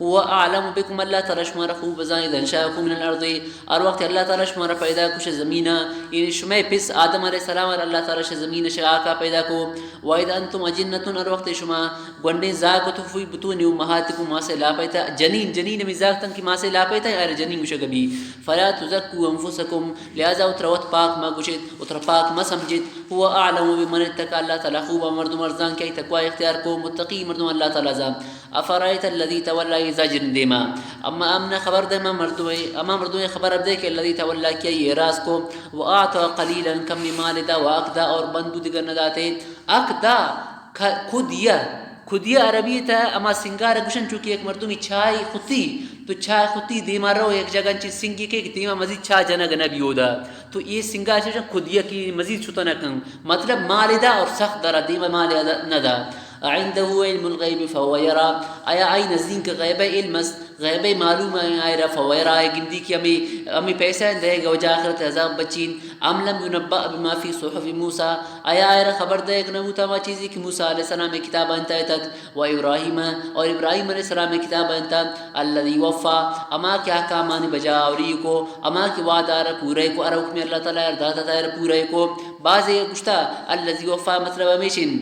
هو اعلم بکم، اللہ تعالی شمارا خوب بزانت، اذ انشأکم من الارض، ہر وقت اللہ تعالی شمارا پیدا کو شہ زمینا، یعنی شمئے پس آدم علیہ السلام را اللہ تعالی شہ زمین شہ خاکا پیدا کو۔ و اذ انتم اجنة، ہر وقت شما گونڈیں زاگ اتو، فی بطون امہاتکم، ماسئے لاپئے تہا، جنین، جنین ہمے زاگ تن کہ ماسئے لاپئے تہا، آئرا جنین گوشگ بی۔ فلا تزکوا انفسکم، لہذا اترا وت پاک مہ گوشیت، اترا پاک مہ سمجھیت۔ هو اعلم بمن اتقی، اللہ تعالی خوب آ مردم ارزان کہ آئی تقوی اختیار کو، متقی مردم اللہ تعالی زان۔ افرأیت الذی تولی، زجر دیما۔ اما امنا خبر دے، ہما مردمے، ہما مردمے خبر دے کہ الذی تولی، کہ آئی ایراز کو، و اعطی قلیلا، کمی مال دا، و اکدی، اور بند بو، دگہ نہ داتے۔ اکدی، ک-، کدی، کدی عربی تا ہما سنگار گوشن، چونکہ یک مردمی چاہی ختی، تو چاہ ختی دیما رو یک جگہ انچی سنگی کہ دیما مزید چاہ جنگ نہ بی اودا۔ تو اے سنگار چوشن کدی کہ مزید شتہ نہ کن۔ مطلب مال دا اور سخت درا، دیما مال دا نہ دا۔ عنده علم الغیب فهو یری، آیا آئی نزدیک غیب علم است، غیب معلوم ہے آئرا، فهو یری، آئی گندی کہ ہمے، ہمے پیسہ دے گا وجہ آخرت عذاب بچین۔ ام لم ینبأ بما فی صحف موسی، آیا آئرا خبر دے گا نہ بوتا ہما چیزی کہ موسی علیہ السلام کتاب انت اتت، و ابراہیم، اور ابراہیم علیہ السلام کتاب انت، الذی وفی، ہما کہ احکامانی بجا آوری کو، ہما کہ وعدہ را پورا کو، ہر حکم اللہ تعالی را داتا تا را پورا کو۔ بعضے گوشتا الذی وفی مطلب ہمیشن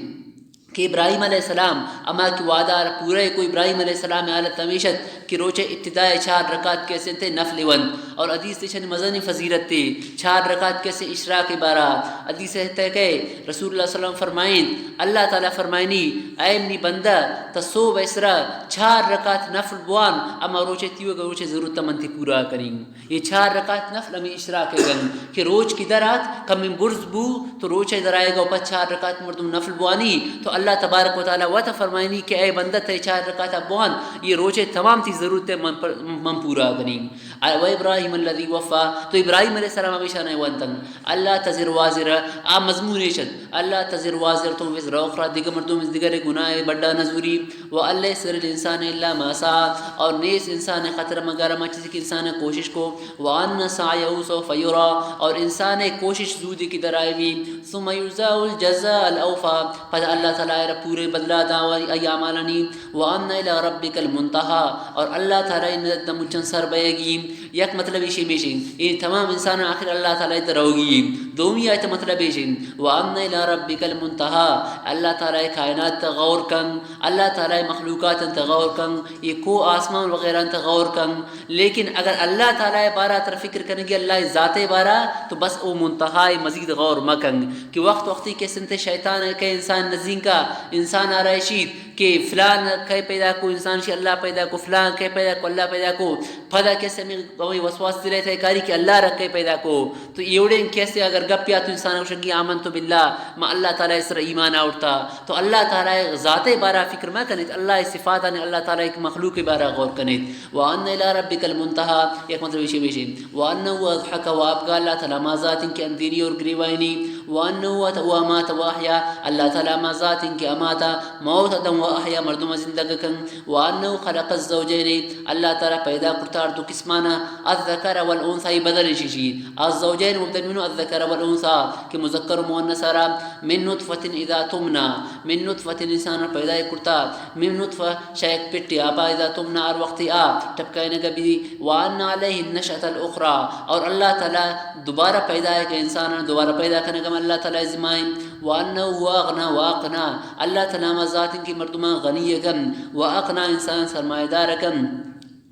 کہ ابراہیم علیہ السلام ہما کہ وعدہ را پورا کو، ابراہیم علیہ السلام حالت ہمیش ات کہ روچ ابتداء چار رکعت کسے انت نفل ونت، اور حدیث تشن مزن فضیلت تے، چار رکعت کسے اشراق بارا۔ حدیث تہ کہ رسول اللہ صلی اللہ علیہ وسلم فرمائیں، اللہ تعالی فرمائنی، اے منی بندہ، تا صبح اسرا چار رکعت نفل بوان، اما روچ تیوگا روچ ضرورت من تی پورا کنیں۔ یہ چار رکعت نفل ہمیں اشراق گن کہ روچ کی درات کمیں برز بو، تو روچ درائے گا پس چار رکعت مردم نفل بوانی، تو اللہ تبارک و تعالی وت فرمائنی کہ اے بندہ، تے چار رکعت بوان، یہ روچ تمام تی ضرورت من پر، من پورا کنیں۔ و ابراہیم الذی وفا، تو ابراہیم علیہ السلام ہمیشہ نہ ونتن۔ اللہ تزر وازر، آ مضمون ایش ات، اللہ تزر وازر تو وزر اخرى، دگہ مردم دگہ گناہ بڈا نزوری۔ و ان لیس للانسان الا ما سعی، اور نیس انسان خطر مگر ہما چیزی کہ انسان کوشش کو۔ و ان سعیہ سوف یری، اور انسان کوشش زودی کی درائے بھی۔ ثم یجزاه الجزاء الاوفی، پدا اللہ تعالی را پورے بدلہ دا و ای اعمالانی۔ وان الی ربک المنتہی، اور اللہ تعالی نے دمچن سر بئیگی۔ یک مطلب ایشی میشی، اے تمام انسان آخر اللہ تعالی تہ روگی۔ دومی آیت مطلب ایشی، وان الی ربک المنتہی، اللہ تعالی کائنات تہ غور کن، اللہ تعالی مخلوقات تہ غور کن، یہ کو آسمان وغیرہ تہ غور کن۔ لیکن اگر اللہ تعالی بارہ تر فکر کنگی، اللہ ذات بارہ، تو بس او منتہی مزید غور مکن کہ وقت وقتی کہ سنت شیطان کہ انسان نزینکا، انسان آرائشیت کہ فلان کئے پیدا کو، انسان شی اللہ پیدا کو، فلان کئے پیدا کو، اللہ پیدا کو۔ پدا کسے ہمیں، ہمیں وسواس دلے تہ کاری کہ اللہ را کئے پیدا کو۔ تو ایوڑیں کسے اگر گپ یا تو انسان گوشگی آمنت باللہ، ما اللہ تعالی سر ایمان آورتا۔ تو اللہ تعالی ذات بارہ فکر مہ کنیت، اللہ صفاتانی، اللہ تعالی ایک مخلوق بارہ غور کنیت۔ وان الی ربک المنتہی، یک مطلب ایشی میشی۔ وانه اضحک و ابکی، اللہ تعالی ہما ذات انت کہ اندینی اور گریوائنی۔ وانه امات و احیا، اللہ تعالی ہما ذات انت کہ امات، موت دن، و احیا، مردم زندگ کن۔ وانه خلق الزوجین، اللہ تعالی پیدا کرتا ہر دو قسمانا، الذکر والانثی، بدل ششی۔ الزوجین مبدل منه الذکر والانثی، کہ مذکر و مؤنث را، من نطفة اذا تمنی، من نطفة انسان پیدا کرتا، من نطفہ شہ یک پٹے آپا، اذا تمنی ہر وقت آ ٹپکائینگ بی، وان علیہ النشأة الاخری، اور اللہ تعالی دوبارہ پیدا ہے کہ انسان دوبارہ پیدا کنگا ہم اللہ تعالی ذمہ ہیں، وانه هو اغنی و اقنی، اللہ تعالی ہما ذات ہیں کہ مردمان غنی کن، و اقنی انسان سرمایہ دار کن۔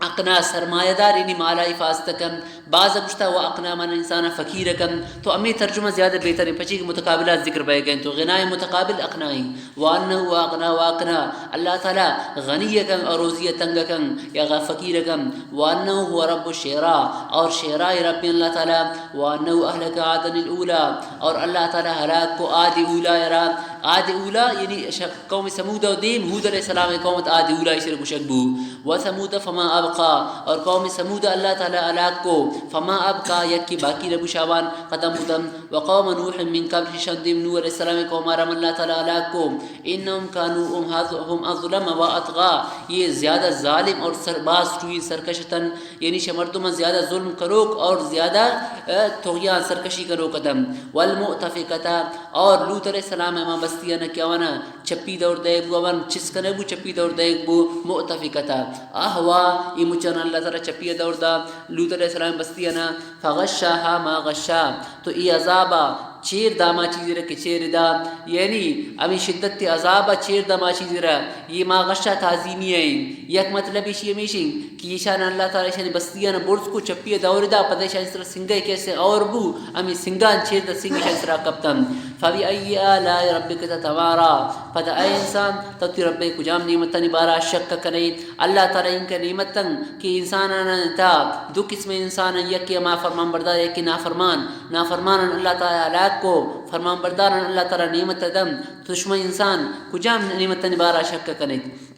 اقنی سرمایہ دار یعنی مالا حفاظت کن، بعض گوشتا و اقنی من انسان فقیر کن، تو ہمیں ترجمہ زیادہ بہتر ہے، پچی کہ متقابلات ذکر بہ گئے تو غنی متقابل اقنی ہیں۔ وانه هو اغنی و اقنی، اللہ تعالی غنی کن اور روزی تنگ کن یا غ-، فقیر کن۔ وانه هو رب الشعراء، اور شعراء رب اللہ تعالی۔ وانه اهلك عادا الاولى، اور اللہ تعالی ہلاک کو عاد اولی را۔ عاد اولی یعنی ش-، قوم ثمود و دیم ہود علیہ السلام قوم عاد اولی شر گوشگ بو۔ وثمود فما ابقى، اور قوم ثمود اللہ تعالی ہلاک کو، فما ابقى، یکی باقی نبو شاوان ختم بودن۔ وقوم نوح من قبل، شندیم نوح علیہ السلام قوم آرام اللہ تعالی ہلاک کو۔ انهم كانوا هم هذ-، هم اظلم واطغى، یہ زیادہ ظالم اور سر-، باز ٹوئی سرکش تن، یعنی شہ مردم زیادہ ظلم کنوک اور زیادہ، اے، طغیان سرکشی کنوک تن۔ والمؤتفکة، اور لوط علیہ السلام ہما بستیانا کہ آوانا چپی دور دئیگ بو، آوان چست کنگ بو، چپی دور دئیگ بو، مؤتفکة اہوی، ای مچان اللہ تعالی چپی دور دا لوط علیہ السلام بستیانا۔ فغشاها ما غشا، تو ای عذابا چیر دا ہما چیزی را کہ چیر دا، یعنی ہمیں شدت عذابا چیر دا ہما چیزی را، یہ ما غشا تعظیمی ہیں۔ یک مطلب ایشی ہمیشی کہ ایشان اللہ تعالی ایشانی بستیان برز کو، چپی دور دا، پدا ایشانی سرا سنگے کیسے اور بو، ہمیں سنگان چیر دا، سنگ ایشانی سرا کپتن۔ فبأي آلاء ربك تتمارى، پدا اے انسان، تو تی رب کجام نعمتانی بارا شک کنے؟ اللہ تعالی انکہ نعمتن کہ انسانانا تا دو قسم انسان، یکی ہما فرمان بردار، یکی نافرمان۔ نافرمانان اللہ تعالی ہلاک کو، فرمان برداران اللہ تعالی نعمت دم۔ تو شما انسان کجام نعمتانی بارا شک کنیت؟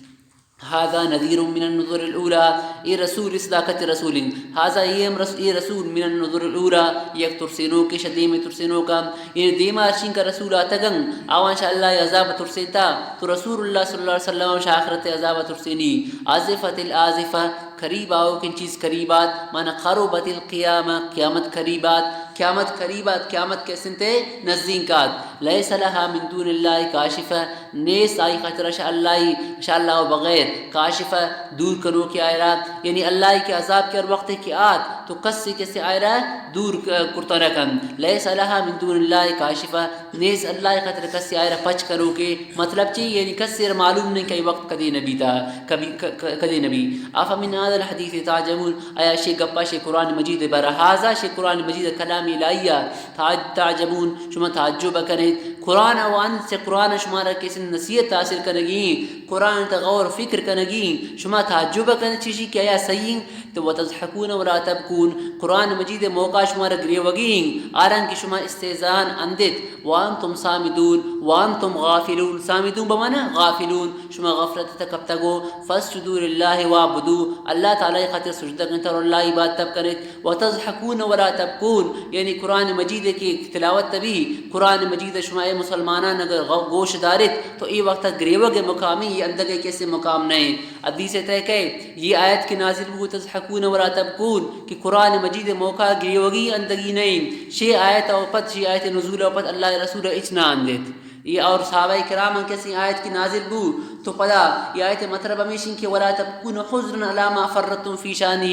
هذا نذير من النذر الاولى، اے رسول، اے صداقت رسول انت۔ هذا، اے ہم رس-، اے رسول من النذر الاولى، یک ترسینوکے شہ دیم ترسینوکا۔ یعنی دیما ہرچینکہ رسول آتگن، آوان شہ اللہ عذاب ترسینتا، تو رسول اللہ صلی اللہ علیہ وسلم شہ آخرت عذاب ترسینی۔ ازفت الازفة، قریب آؤکیں چیز قریب آت، معنی قربت القیامة، قیامت قریب آت، قیامت قریب آت، قیامت کسنتے نزدیک آت۔ لیس لها من دون الله کاشفة، نیست آئی خاطر شہ اللہ، شہ اللہ بغیر، کاشفة، دور کنوکے آئرا، یعنی اللہ کہ عذاب کہ ہر وقت کہ آت تو کسی کسی آئرا دور ک-، کرتا نہ کن۔ لیس لها من دون الله کاشفة، نیست اللہ خاطر کسی آئرا پچ کنوکے، مطلب چی؟ یعنی کسی را معلوم نہیں کہ وقت کدی نبی تا، کبھی، ک-، ک-، کدی نبی۔ افمن هذا الحديث تعجبون، آیا شے گپا، شے قرآن مجید بارا، هذا، شے قرآن مجید کلام الہی ءَ، تعج-، تعجبون، شما تعجب کنیت۔ قرآن ءَ وانیت، چہ قرآن ءَ شمارا کسے نصیحت حاصل کنگی، قرآن ءِ تہ غور و فکر کنگی، شما تعجب کنیت چیشی کہ آیا صحیح انت؟ تو وتضحکون ولا تبکون، قرآن مجید ءِ موقع شمارا گریوگی انت، حالانکہ شما استہزان اندیت۔ وانتم صامدون، وانتم غافلون، صامدون بمعنی غافلون، شما غفلت ءِ تہ کپتگ ہو۔ فاسجدوا للہ واعبدوا، اللہ تعالی ءِ خاطر سجدہ کنیت اور اللہ ءِ عبادت کنیت۔ وتضحکون ولا تبکون، یعنی قرآن مجید کہ تلاوت بی، قرآن مجید ءَ شما اے مسلمانان اگر غو-، گوش داریت تو اے وقت گریوگ ءِ مقامی، اے اندگہ کسے مقام نہ انت۔ حدیث ءِ تہ کئے، یہ آیت کہ نازل بو، تضحکون ولا تبکون، کہ قرآن مجید ءِ موقع گریوگی اندگی نہ انت۔ شے آیت ءَ پد، شے آیت نزول ءَ پد اللہ ءِ رسول ءَ ہچ نہ اندیت۔ یہ اور صحابہ کرام کسے آیت کہ نازل بو تو پدا یہ آیت ءِ مطلب ہمیش انت کہ ولا تبکون حزنا علی ما فرطتم فی شانہ،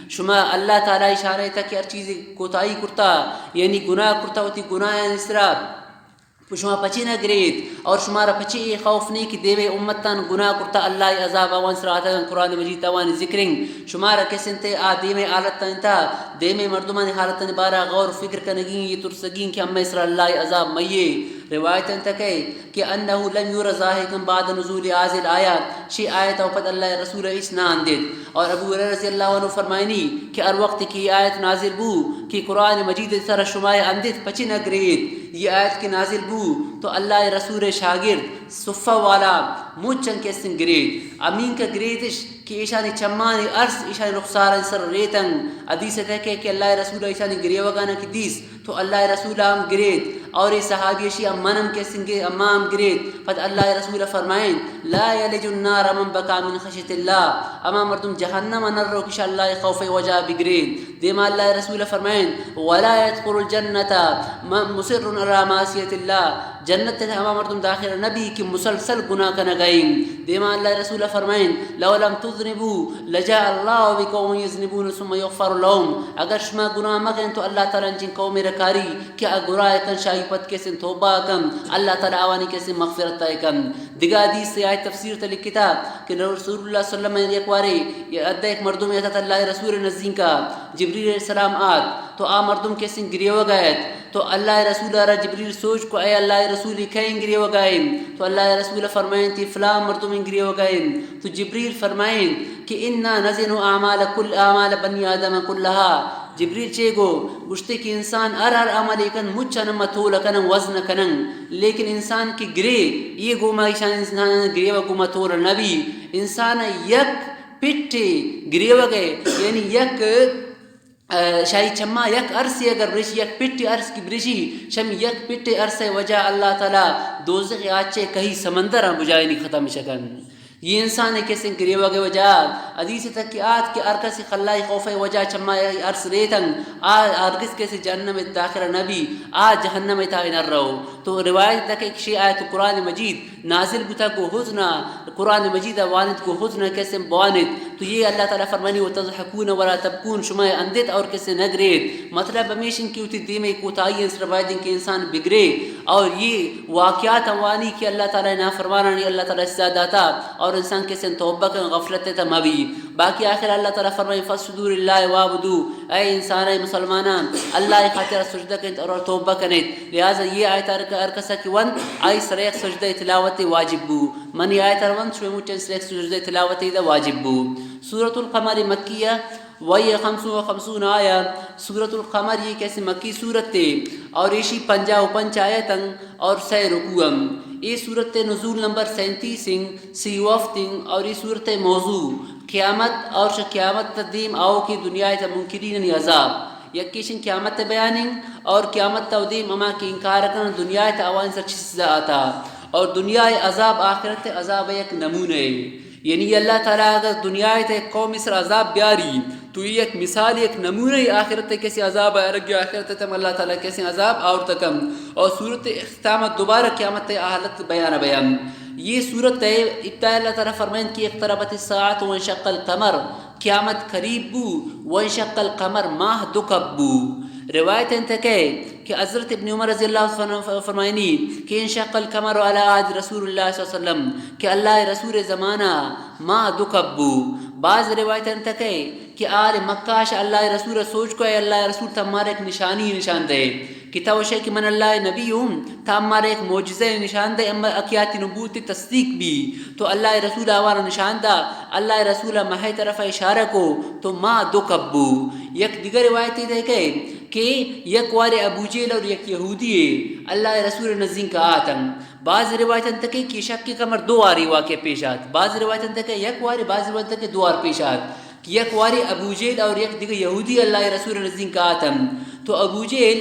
شما اللہ تعالی ءِ شان ءِ تہ کہ ہر چیزے کوتاہی کرتا، یعنی گناہ کرتا، وتی گناہانی سرا شما پچے نہ گریت، اور شمارا پچے اے خوف نہیں کہ دیمے امتان گناہ کرتا، اللہ ءِ عذاب آوان سرا آتگن۔ قرآن مجید توانی ذکر انت، شمارا کس انت آ دیمے حالتانی تہ، دیمے مردمانی حالتانی بارا غور و فکر کنگی، یہ ترسگی کہ ہمے سرا اللہ ءِ عذاب مئیے۔ روایت انت کہ، کہ انه لم ير ضاحكا بعد نزول هذه الآية، شی آیت ءَ پد اللہ ءِ رسول ءَ ہچ نہ اندیت۔ اور ابو ہریرہ رضی اللہ عنہ فرمائنی کہ ہر وقت کہ یہ آیت نازل بو کہ قرآن مجید ءِ سرا شما اندیت، پچے نہ گریت، یہ آیت کہ نازل بو تو اللہ ءِ رسول ءِ شاگرد صفہ والا مچن کسن گریت، امین کہ گریتش کہ ایشانی چمانی ارس ایشانی رخسارانی سر ریتن۔ حدیث ءِ تہ کہ، کہ اللہ ءِ رسول ءَ ایشانی گریوگانا کہ دیست تو اللہ ءِ رسول ءَ ہم گریت، اور اے صحابی اشی ہم من ہم کسن گے-، ہما ہم گریت۔ پد اللہ ءِ رسول ءَ فرمائیں، لا يلج النار من بكى من خشية الله، ہما مردم جہنم ءَ نہ رو کہ شہ اللہ ءِ خوف ءِ وجہ بگریت۔ دیما اللہ ءِ رسول ءَ فرمائیں، ولا يدخل الجنة من مصر على معصية الله، جنت ءَ ہما مردم داخل نہ بی کہ مسلسل گناہ کنگ ءَ انت۔ دیما اللہ ءِ رسول ءَ فرمائیں، لو لم تذنبوا لجاء الله بقوم يذنبون ثم يغفر لهم، اگر شما گناہ مہ کن تو اللہ تعالی انچیں قومے را کاری کہ آ گناہ کن، شاہی پد کسیں توبہ کن، اللہ تعالی آوانی کسیں مغفرت ءَ کن۔ دگہ حدیث ءَ آئی تفسیر ءِ تہ لکھتا کہ رسول اللہ صلی اللہ علیہ وسلم ءَ یک وارے یہ ادہ یک مردمے اتت اللہ ءِ رسول ءِ نزدیکا، جبریل علیہ السلام آت تو آ مردم کسیں گریوگ ءَ ات۔ تو اللہ ءِ رسول ءَ را جبریل سوج کو، اے اللہ ءِ رسول، اے کئے گریوگ ءَ انت؟ تو اللہ ءِ رسول ءَ فرمائیں، تی فلاں مردم گریوگ ءَ انت۔ تو جبریل فرمائیں کہ انا نزن اعمال کل، اعمال بنی آدم کلها۔ جبریل چے گو؟ گوشتے کہ انسان ہر ہر عمل کن، مچن ما تول کنن، وزن کنن، لیکن انسان کہ گرے، یہ گوما ایشان انسان گریوگ گوما تول نبی۔ انسان یک پٹے گریوگ ءَ، یعنی یک ءَ، شاہی چما یک ارسے اگر برشی، یک پٹے ارس کی برشی، شمی یک پٹے ارس ءِ وجہ اللہ تعالی دوزخ ءِ آچے کہی سمندر ءَ بجائینی ختم شکن۔ یہ انسان ءِ کسیں گریوگ ءِ وجہ، حدیث ءِ تہ کہ آت کہ ہر کسی خلائی خوف ءِ وجہ چما ارس ریتن، آ ہرگز کسی جہنم ءَ داخل نہ بی، آ جہنم ءِ تہا نہ رو۔ تو روایت ءِ تہ کہ شی آیت قرآن مجید نازل بوتگ گو حزن ءَ، قرآن مجید ءَ وانیت گو حزن ءَ کسے بوانیت۔ تو یہ اللہ تعالی فرمانی، وتضحکون ولا تبکون، شما اندیت اور کسے نہ گریت۔ مطلب ہمیش انت کہ وتی دیم ءِ کوتاہی ءِ سر باید انت کہ انسان بگرے اور یہ واقعات وانی کہ اللہ تعالی نافرمانانی اللہ تعالی سزا داتا اور انسان کسے توبہ کن، غفلت ءِ تہ مبی۔ باقی آخر اللہ تعالی فرمائی، فاسجدوا للہ واعبدوا، اے انسان، اے مسلمانان، اللہ ءِ خاطر سجدہ کنیت اور توبہ کنیت۔ لہذا یہ آیت ہر، ہر کسا کہ ونت، آئی سر یک سجدہ تلاوت واجب بو۔ من یہ آیت ہر ونت، شوی مچن سر یک سجدہ تلاوت دا واجب بو۔ سورۃ القمر مکیہ، وهي خمس وخمسون آیہ۔ سورۃ القمر یہ کسے مکی سورت ہے اور ایشی پنجاہ و پنچ آیت انت اور سہ رکوع انت۔ یہ سورت نزول نمبر سینتیس انت، سی و ہفت انت اور یہ سورت موضوع قیامت اور شہ قیامت تا دیم آؤکیں دنیا تا منکرین عذاب۔ یکیشن قیامت بیان انت اور قیامت تا دیم ہما کہ انکار کنن دنیا تا آوان سر چی سزا آتا اور دنیا عذاب آخرت عذاب یک نمونہ ہے۔ یعنی اللہ تعالی اگر دنیا تے قوم سر عذاب بیاری تو یہ یک مثال، یک نمونہ ہے آخرت کسی عذاب آرگ، آخرت تم اللہ تعالی کسی عذاب اور تکم۔ اور سورت اختتام دوبارہ قیامت حالت بیان بیان۔ یہ سورت ہے ابتدا اللہ تعالی فرمائیں کہ اقتربت الساعة وانشق القمر، قیامت قریب بو، وانشق القمر، ماہ دو کپ بو۔ روایت انت کہ، کہ حضرت ابن عمر رضی اللہ عنہ فرمائنی کہ انشق القمر على عهد رسول اللہ صلی اللہ علیہ وسلم، کہ اللہ رسول زمانہ ماہ دو کپ بو۔ باز روایت انت کہ کہ آل مکہ اش اللہ رسول سوچ کو، اے اللہ رسول، تو مارا یک نشانی نشان دے، کہ تو شے کہ من اللہ نبی ہوں، تو مارا یک معجزہ نشان دے، اما اکیاتی نبوت تصدیق بی۔ تو اللہ رسول آوارا نشان دا، اللہ رسول ماہ طرف اشارہ کو، تو ماہ دو کپ بو۔ یک دیگر روایت دے کہ کہ یک وارے ابو جہل اور یک یہودی اللہ رسول نزدیک آتن۔ باز روایت انت کہ کہ شک کمر دو واری واقعہ پیش آت۔ باز روایت انت کہ یک واری، باز روایت انت کہ دو وار پیش آت۔ کہ یک واری ابو جہل اور یک دیگر یہودی اللہ رسول نزدیک آتن۔ تو ابو جہل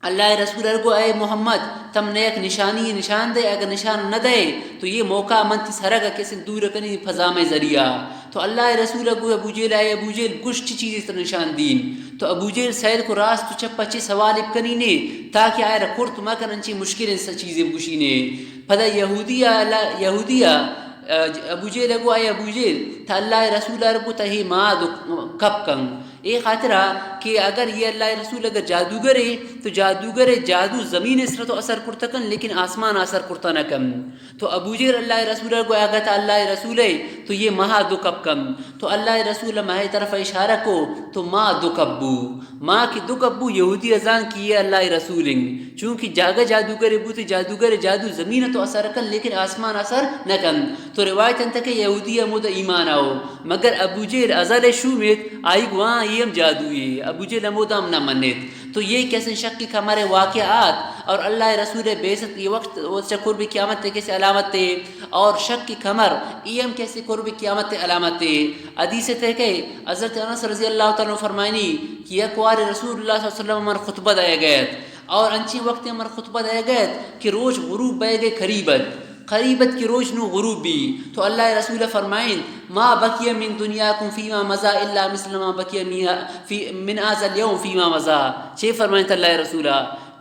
اللہ رسول ار گو، اے محمد، تم نے یک نشانی نشان دے، اگر نشان نہ دے تو یہ موقع من تی سرگ کسن دور کنی فضا میں ذریعہ۔ تو اللہ رسول گو ابو جہل، اے ابو جہل، گوش چی چیزی تر نشان دین؟ تو ابو جہل سیل کو راست و چپ چی سوال بکنی نے، تاکہ آئے را کرت مکن انچی مشکل انسا چیزی بگوشی نے۔ پدا یہودی اللہ، یہودی ابو جہل گو، اے ابو جہل، تا اللہ رسول ار گو تہی ما دو کپ کن۔ اے خاطرا کہ اگر یہ اللہ رسول اگر جادوگر ہے تو جادوگر ہے، جادو زمین اس را تو اثر کرتا کن لیکن آسمان اثر کرتا نہ کن۔ تو ابو جہل اللہ رسول گو اگر تا اللہ رسول ہے تو یہ ماہ دو کپ کن۔ تو اللہ رسول ماہ طرف اشارہ کو تو ماہ دو کپ بو۔ ماہ کی دو کپ بو یہودی ازان کی یہ اللہ رسول ہیں۔ چونکہ جاگہ جادوگر بوتے، جادوگر جادو زمین تو اثر کن لیکن آسمان اثر نہ کن۔ تو روایت انت کہ یہودی ہمود ایمان آؤ، مگر ابو جہل ازل شومیت، آئی گواں یہ ہم جادوی ہے۔ ابو جہل ہمود ہم نہ منیت۔ تو یہ کسن شک کمر واقعہ آت اور اللہ رسول بیست یہ وقت چہ قرب قیامت کسی علامت ہے اور شک کمر یہ ہم کسی قرب قیامت علامت ہے۔ حدیث تے کہ حضرت انس رضی اللہ تعالی عنہ فرمائنی کہ یک وار رسول اللہ صلی اللہ علیہ وسلم ہمر خطبہ دے گئے اور انچی وقت ہمر خطبہ دے گئے کہ روچ غروب بے گئے قریب ات، قریب ات کہ روچ نو غروب بی۔ تو اللہ رسول فرمائن، ما بقی من دنیاکم فیما مضی الا مثل ما بقی من، فی، من هذا الیوم فیما مضی۔ چے فرمائن اللہ رسول؟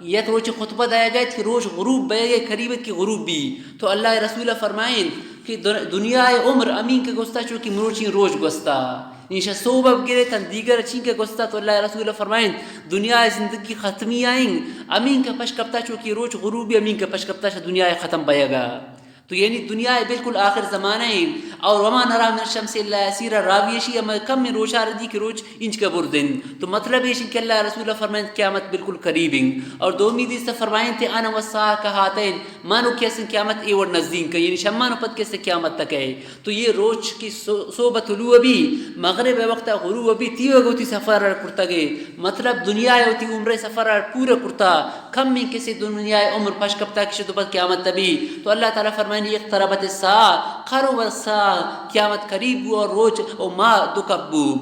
یک روچ خطبہ دے گئے کہ روچ غروب بے گئے قریب ات کہ غروب بی۔ تو اللہ رسول فرمائن کہ دن-، دنیا عمر امین کہ گستا چو کہ مروچی روچ گستا۔ نی شہ صوب ء بگرے تاں دیگر چینکہ گوستا تو اللہ رسول فرمائنت، دنیا ء زندگی ختمی آئیں، امین کہ پش کپتا چوکی روچ غروبی امین کہ پش کپتا شہ دنیا ء ختم بیگا۔ تو یعنی دنیا ء بالکل آخر زمانہ ایں۔ اور وما نرا من الشمس الا یسیرا، راوی اشی ہم کم روچا ردی کہ روچ انچ کا بردن۔ تو مطلب ایش کہ اللہ رسول فرمائنت قیامت بالکل قریب ایں۔ اور دومی دیست فرمائنت انا والساعة کہاتین، مانو کہ اسن قیامت اے وڑ نزدیک ایں، یعنی شمانو پد کہ اسن قیامت تک ہے۔ تو یہ روچ کی سو-، صوبہ طلوع بی، مغرب ء وقت غروب بی، تیوگ وتی سفر ء کرتگے۔ مطلب دنیا ء وتی عمر ء سفر ء پورا کرتا۔ کم من کسی دنیا ء عمر پش کپتا کہ شد بعد قیامت بی۔ تو اللہ تعالی فرمائنی اقتربت الساعة، قرب الساعة، قیامت قریب بو اور روچ او ماہ دو کپ بو۔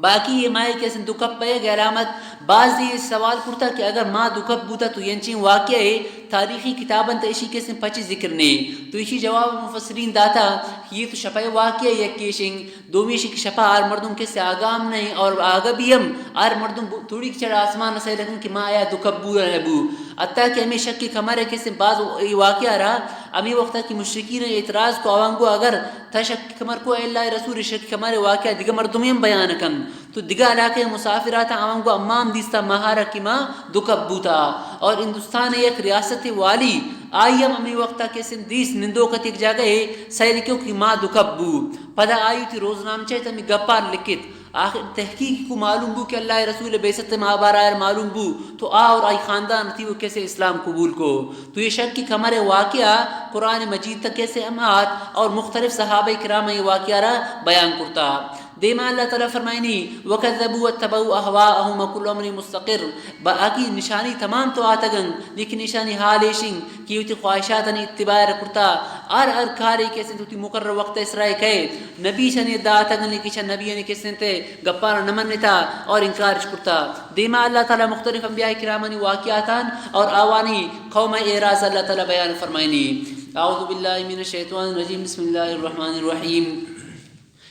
باقی یہ ماہ کہ اسن دو کپ بئیگ علامت۔ بعضی سوال کرتا کہ اگر ماہ دو کپ بوتا تو ینچیں واقعہ ہے تاریخی کتابن تا اشی کہ اسن پچی ذکر نے؟ تو اشی جواب مفسرین داتا کہ یہ تو شپہ واقعہ یک کیشنگ، دومی اشی کہ شپہ ہر مردم کسے آگاہ ہم نہیں اور آگاہ بھی ہم ہر مردم بو-، تھوڑی کہ چڑھ آسمان سے لگن کہ ماہ آیا دو کپ بو یا نہ بو۔ حتیٰ کہ ہمیں شک کمر ہے کسے بعض یہ واقعہ رہا، ہمیں وقتا کہ مشرکین اعتراض کو آوانگو اگر تا شک کمر کو، اے اللہ رسول، شک کمر واقعہ دگہ مردمی ہم بیان کن۔ تو دگہ علاقہ مسافر آتا آوانگو امام دیستا ماہارا کہ ماہ دو کپ بوتا۔ اور ہندوستان یک ریاست والی آئی ہم ہمیں وقتا کہ سن دیس نندوک ات یک جاگہ ہے سیل کیو کہ ماہ دو کپ بو۔ پدا آئی تی روزنامچہ تمی گپار لکھت۔ آخر تحقیق کو معلوم بو کہ اللہ رسول بعثت ماہ بار آئر معلوم بو تو آ اور آئی خاندان تی وہ کسے اسلام قبول کو۔ تو یہ شک کہ کمر واقعہ قرآن مجید تک کسے ہم آت اور مختلف صحابہ کرام یہ واقعہ را بیان کرتا۔ دیما اللہ تعالی فرمائنی، وکذبوا واتبعوا اهواءهم وكل امر مستقر۔ باقی نشانی تمام تو آتگن، لیکن نشانی حال ایشنگ کہ وتی خواہشاتانی اتباع را کرتا، ہر ہر کارے کہ اسنت وتی مقرر وقت اسرائے کئے، نبی شانی داتگن لیکن شان نبیانی کہ اسنت گپانا نہ منتا اور انکارش کرتا۔ دیما اللہ تعالی مختلف انبیاء کرامانی واقعاتان اور آوانی قوم اعراض اللہ تعالی بیان فرمائنی۔ اعوذ باللہ من الشیطان الرجیم، بسم اللہ الرحمن الرحیم۔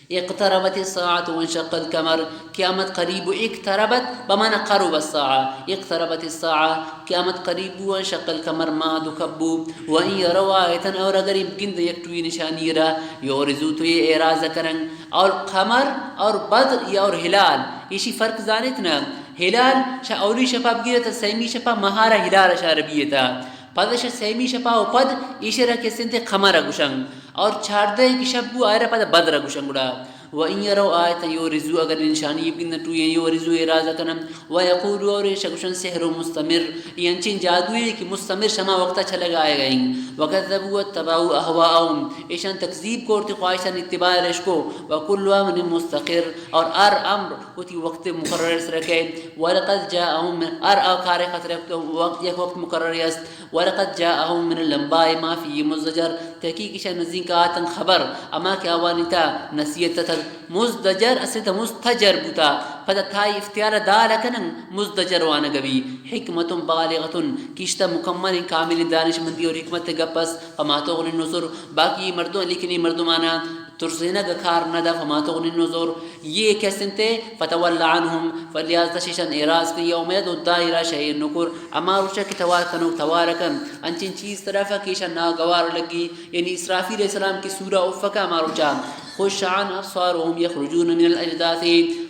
اقتربت الساعة وانشق القمر، قیامت قریب بو۔ اقتربت بمعنی قرب الساعة، اقتربت الساعة، قیامت قریب بو۔ وانشق القمر، ماہ دو کپ بو۔ وان يروا آية، اور اگر اے گند یک ٹوئی نشانی را، يعرضوا، تو یہ اعراض کرن۔ اور قمر اور بدر یا اور ہلال، ایشی فرق زانت نا؟ ہلال شہ اولی شپا بگیرت، سیمی شپا ماہارا ہلال اشارہ بیتا۔ پد شہ سیمی شپا و پد ایشرا کہ سنت قمر گوشن۔ اور چاردہ کہ شپ بو آئرا پد بدر گوشن گڑا۔ وَإِنْ يَرَوْا آيَةً يُعْرِضُوا، اگر نشانی بگندن ٹوئیں، يُعْرِضُوا، اعراض کنن، وَيَقُولُوا، اور ایشاں گوشن سحر مستمر، اے انچیں جادوئے کہ مستمر شما وقتا چلگا آئیگا ایں۔ وَكَذَّبُوا وَاتَّبَعُوا أَهْوَاءَهُمْ، ایشاں تکذیب کو اور وتی خواہشانی اتباع اش کو، وَكُلُّ أَمْرٍ مُسْتَقِرٌّ، اور ہر امر وتی وقت مقرر سرا کئے۔ وَلَقَدْ جَاءَهُمْ، ہر آ کارے خاطر یک وقت، یک وقت مقرر است۔ وَلَقَدْ جَاءَهُمْ مِنَ الْأَنْبَاءِ مَا فِيهِ مُزْدَجَرٌ، تحقیق ایشاں نزیک آتن خبر، ہما کہ آوانی تہا نصیحت اتگ۔ مزدجر اصل تہا مستجر بوتا، پدا تائی افتعال دال کنن، مزدجر وانگ بی۔ حِكْمَةٌ بَالِغَةٌ، کہ اشتا مکمل کامل دانشمندی اور حکمت گپ است۔ فَمَا تُغْنِ النُّذُرُ، باقی مردم، لیکن اے مردمانا ترسینگ کار نہ دا۔ فَمَا تُغْنِ النُّذُرُ، اے کس انت، فَتَوَلَّ عَنْهُمْ، فلیاز تشیشان اعراض کن، یوم یدعو الداعی الی شیء نکر، ہما روچا کہ توار کنوک توار کن، انچیں چیز طرفا کہ ایشان ناگوار لگی، یعنی اسرافیل علیہ السلام کی سورا افقا ہما روچا، خشعاً ابصارهم یخرجون من الاجداث،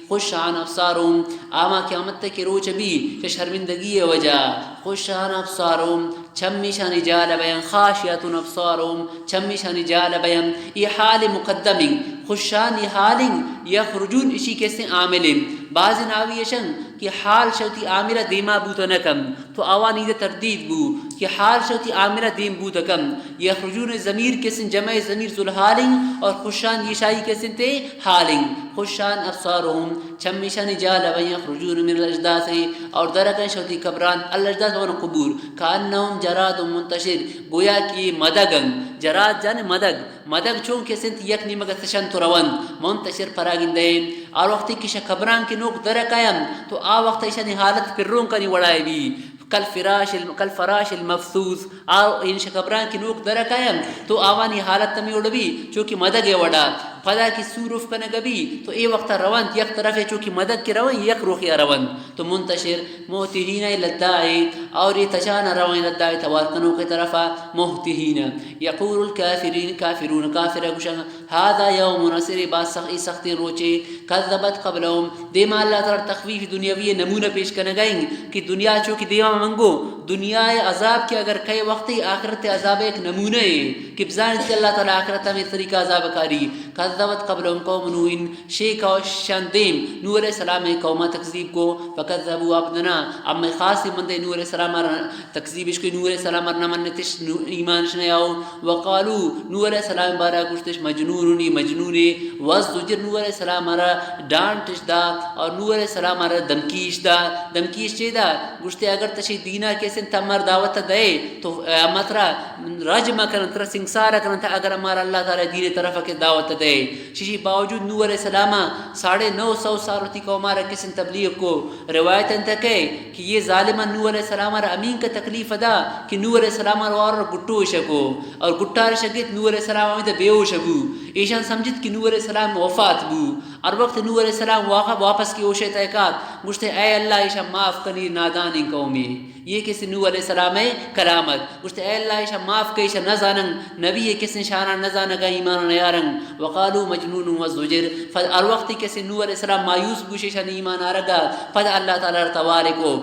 خشعاً ابصارهم، آما قیامت تک روچ بی، چہ شرمندگی وجہ، خشعاً ابصارهم، چم ایشانی جال بیان، خاشعة ابصارهم، چم ایشانی جال بیان۔ اے حال مقدم انت، خشعاً اے حال انت، یخرجون اشی کسیں عامل انت۔ بعض ناوی اشن کہ حال شہ وتی عامل دیما بوت نہ کن، تو آوانی دہ تردید بو کہ حال شہ وتی عامل دیم بوت کن۔ یخرجون ضمیر کسیں جمع ضمیر ذوالحال انت اور خشعاً ایشائی کسیں تے حال انت۔ خشعاً ابصارهم، چم ایشانی جال بی، یخرجون من الاجداث، اور درکن شہ وتی قبران، الاجداث بمعنی قبور، کأنهم جراد منتشر، گویا کہ مدگ انت۔ جراد جانے مدگ، مدگ چون کسنت یک نیمگ تشنت و رونت، منتشر پراگندہ انت۔ آ وقتی کہ شہ قبران کہ نوک درکاینت تو آ وقت ایشانی حالت پرونکانی وڑائے بی۔ کل فراش ال-، کل فراش المبثوث، آ، یعنی شہ قبران کہ نوک درکاینت تو آوانی حالت ہمے وڑ بی چو کہ مدگ ء وڑا۔ پدا کہ سور اف کنگ بی تو اے وقتا رونت یک طرفے، چو کہ مدگ کہ رونت یک روخیا رونت۔ تو منتشر، مهطعين إلى الداع، اور اے تچانا رونت الداع توار کنوک طرفا، مهطعين۔ يقول الكافرين، کافرون، کافر گوشن، هذا يوم عسير، باز سخ-، اے سختیں روچے، كذبت قبلهم، دیما اللہ تعالی تخویف دنیاوی نمونہ پیش کنگا انت کہ دنیا چو کہ دیما منگو، دنیا عذاب کہ اگر کئے وقتی آخرت عذاب ایک نمونہ ہے کہ بزانت کہ اللہ تعالی آخرت ہمیں طریقہ عذاب کاری۔ كذبت قبلهم قوم نوح، شے قوم شان دیم نوح علیہ السلام قوما تکذیب کو، فكذبوا عبدنا، ہمے خاص بندے نوح علیہ السلام را تکذیب اش کو، نوح علیہ السلام را نہ منتش، نو-، ایمان اش نیاو۔ وقالوا، نوح علیہ السلام بارہ گوشتش، مجنون، مجنونے۔ وازدجر، نوح علیہ السلام را ڈانٹ اش دا اور نوح علیہ السلام را دمکی اش دا۔ دمکی اش چے دا؟ گوشتے اگر تشی دینا کسن تمر دعوت دے تو، اے، ہما ترا رجم کنن، ترا سنگسار کنن، تا اگر ہمارا اللہ تعالی دین طرف کے دعوت دے۔ ششی باوجود نوح علیہ السلام ساڑھے نو سو سال وتی قوم را کسن تبلیغ کو۔ روایت انت کہ، کہ یہ ظالم نوح علیہ السلام را امین کا تکلیف دا کہ نوح علیہ السلام را وار گٹو شکو اور گٹار شگیت نوح علیہ السلام ہمیں بے ہوش بو۔ ایشان سمجھت کہ نوح علیہ السلام وفات بو۔ ہر وقت نوح علیہ السلام واقع واپس کی ہوش تحقیقات گوشتے، اے اللہ، ایشان معاف کنی، نادانیں قومے۔ یہ کس نوح علیہ السلام ء کلام ات۔ گوشت، اے اللہ، ایشا معاف کئی، ایشا نہ زانن، نبی ء کس شانا نہ زانگا ایمان نیارن۔ وقالوا مجنون وازدجر۔ فد-، ہر وقتی کس نوح علیہ السلام مایوس بوش ایشان ایمان آرگا، پد اللہ تعالی را توار کو۔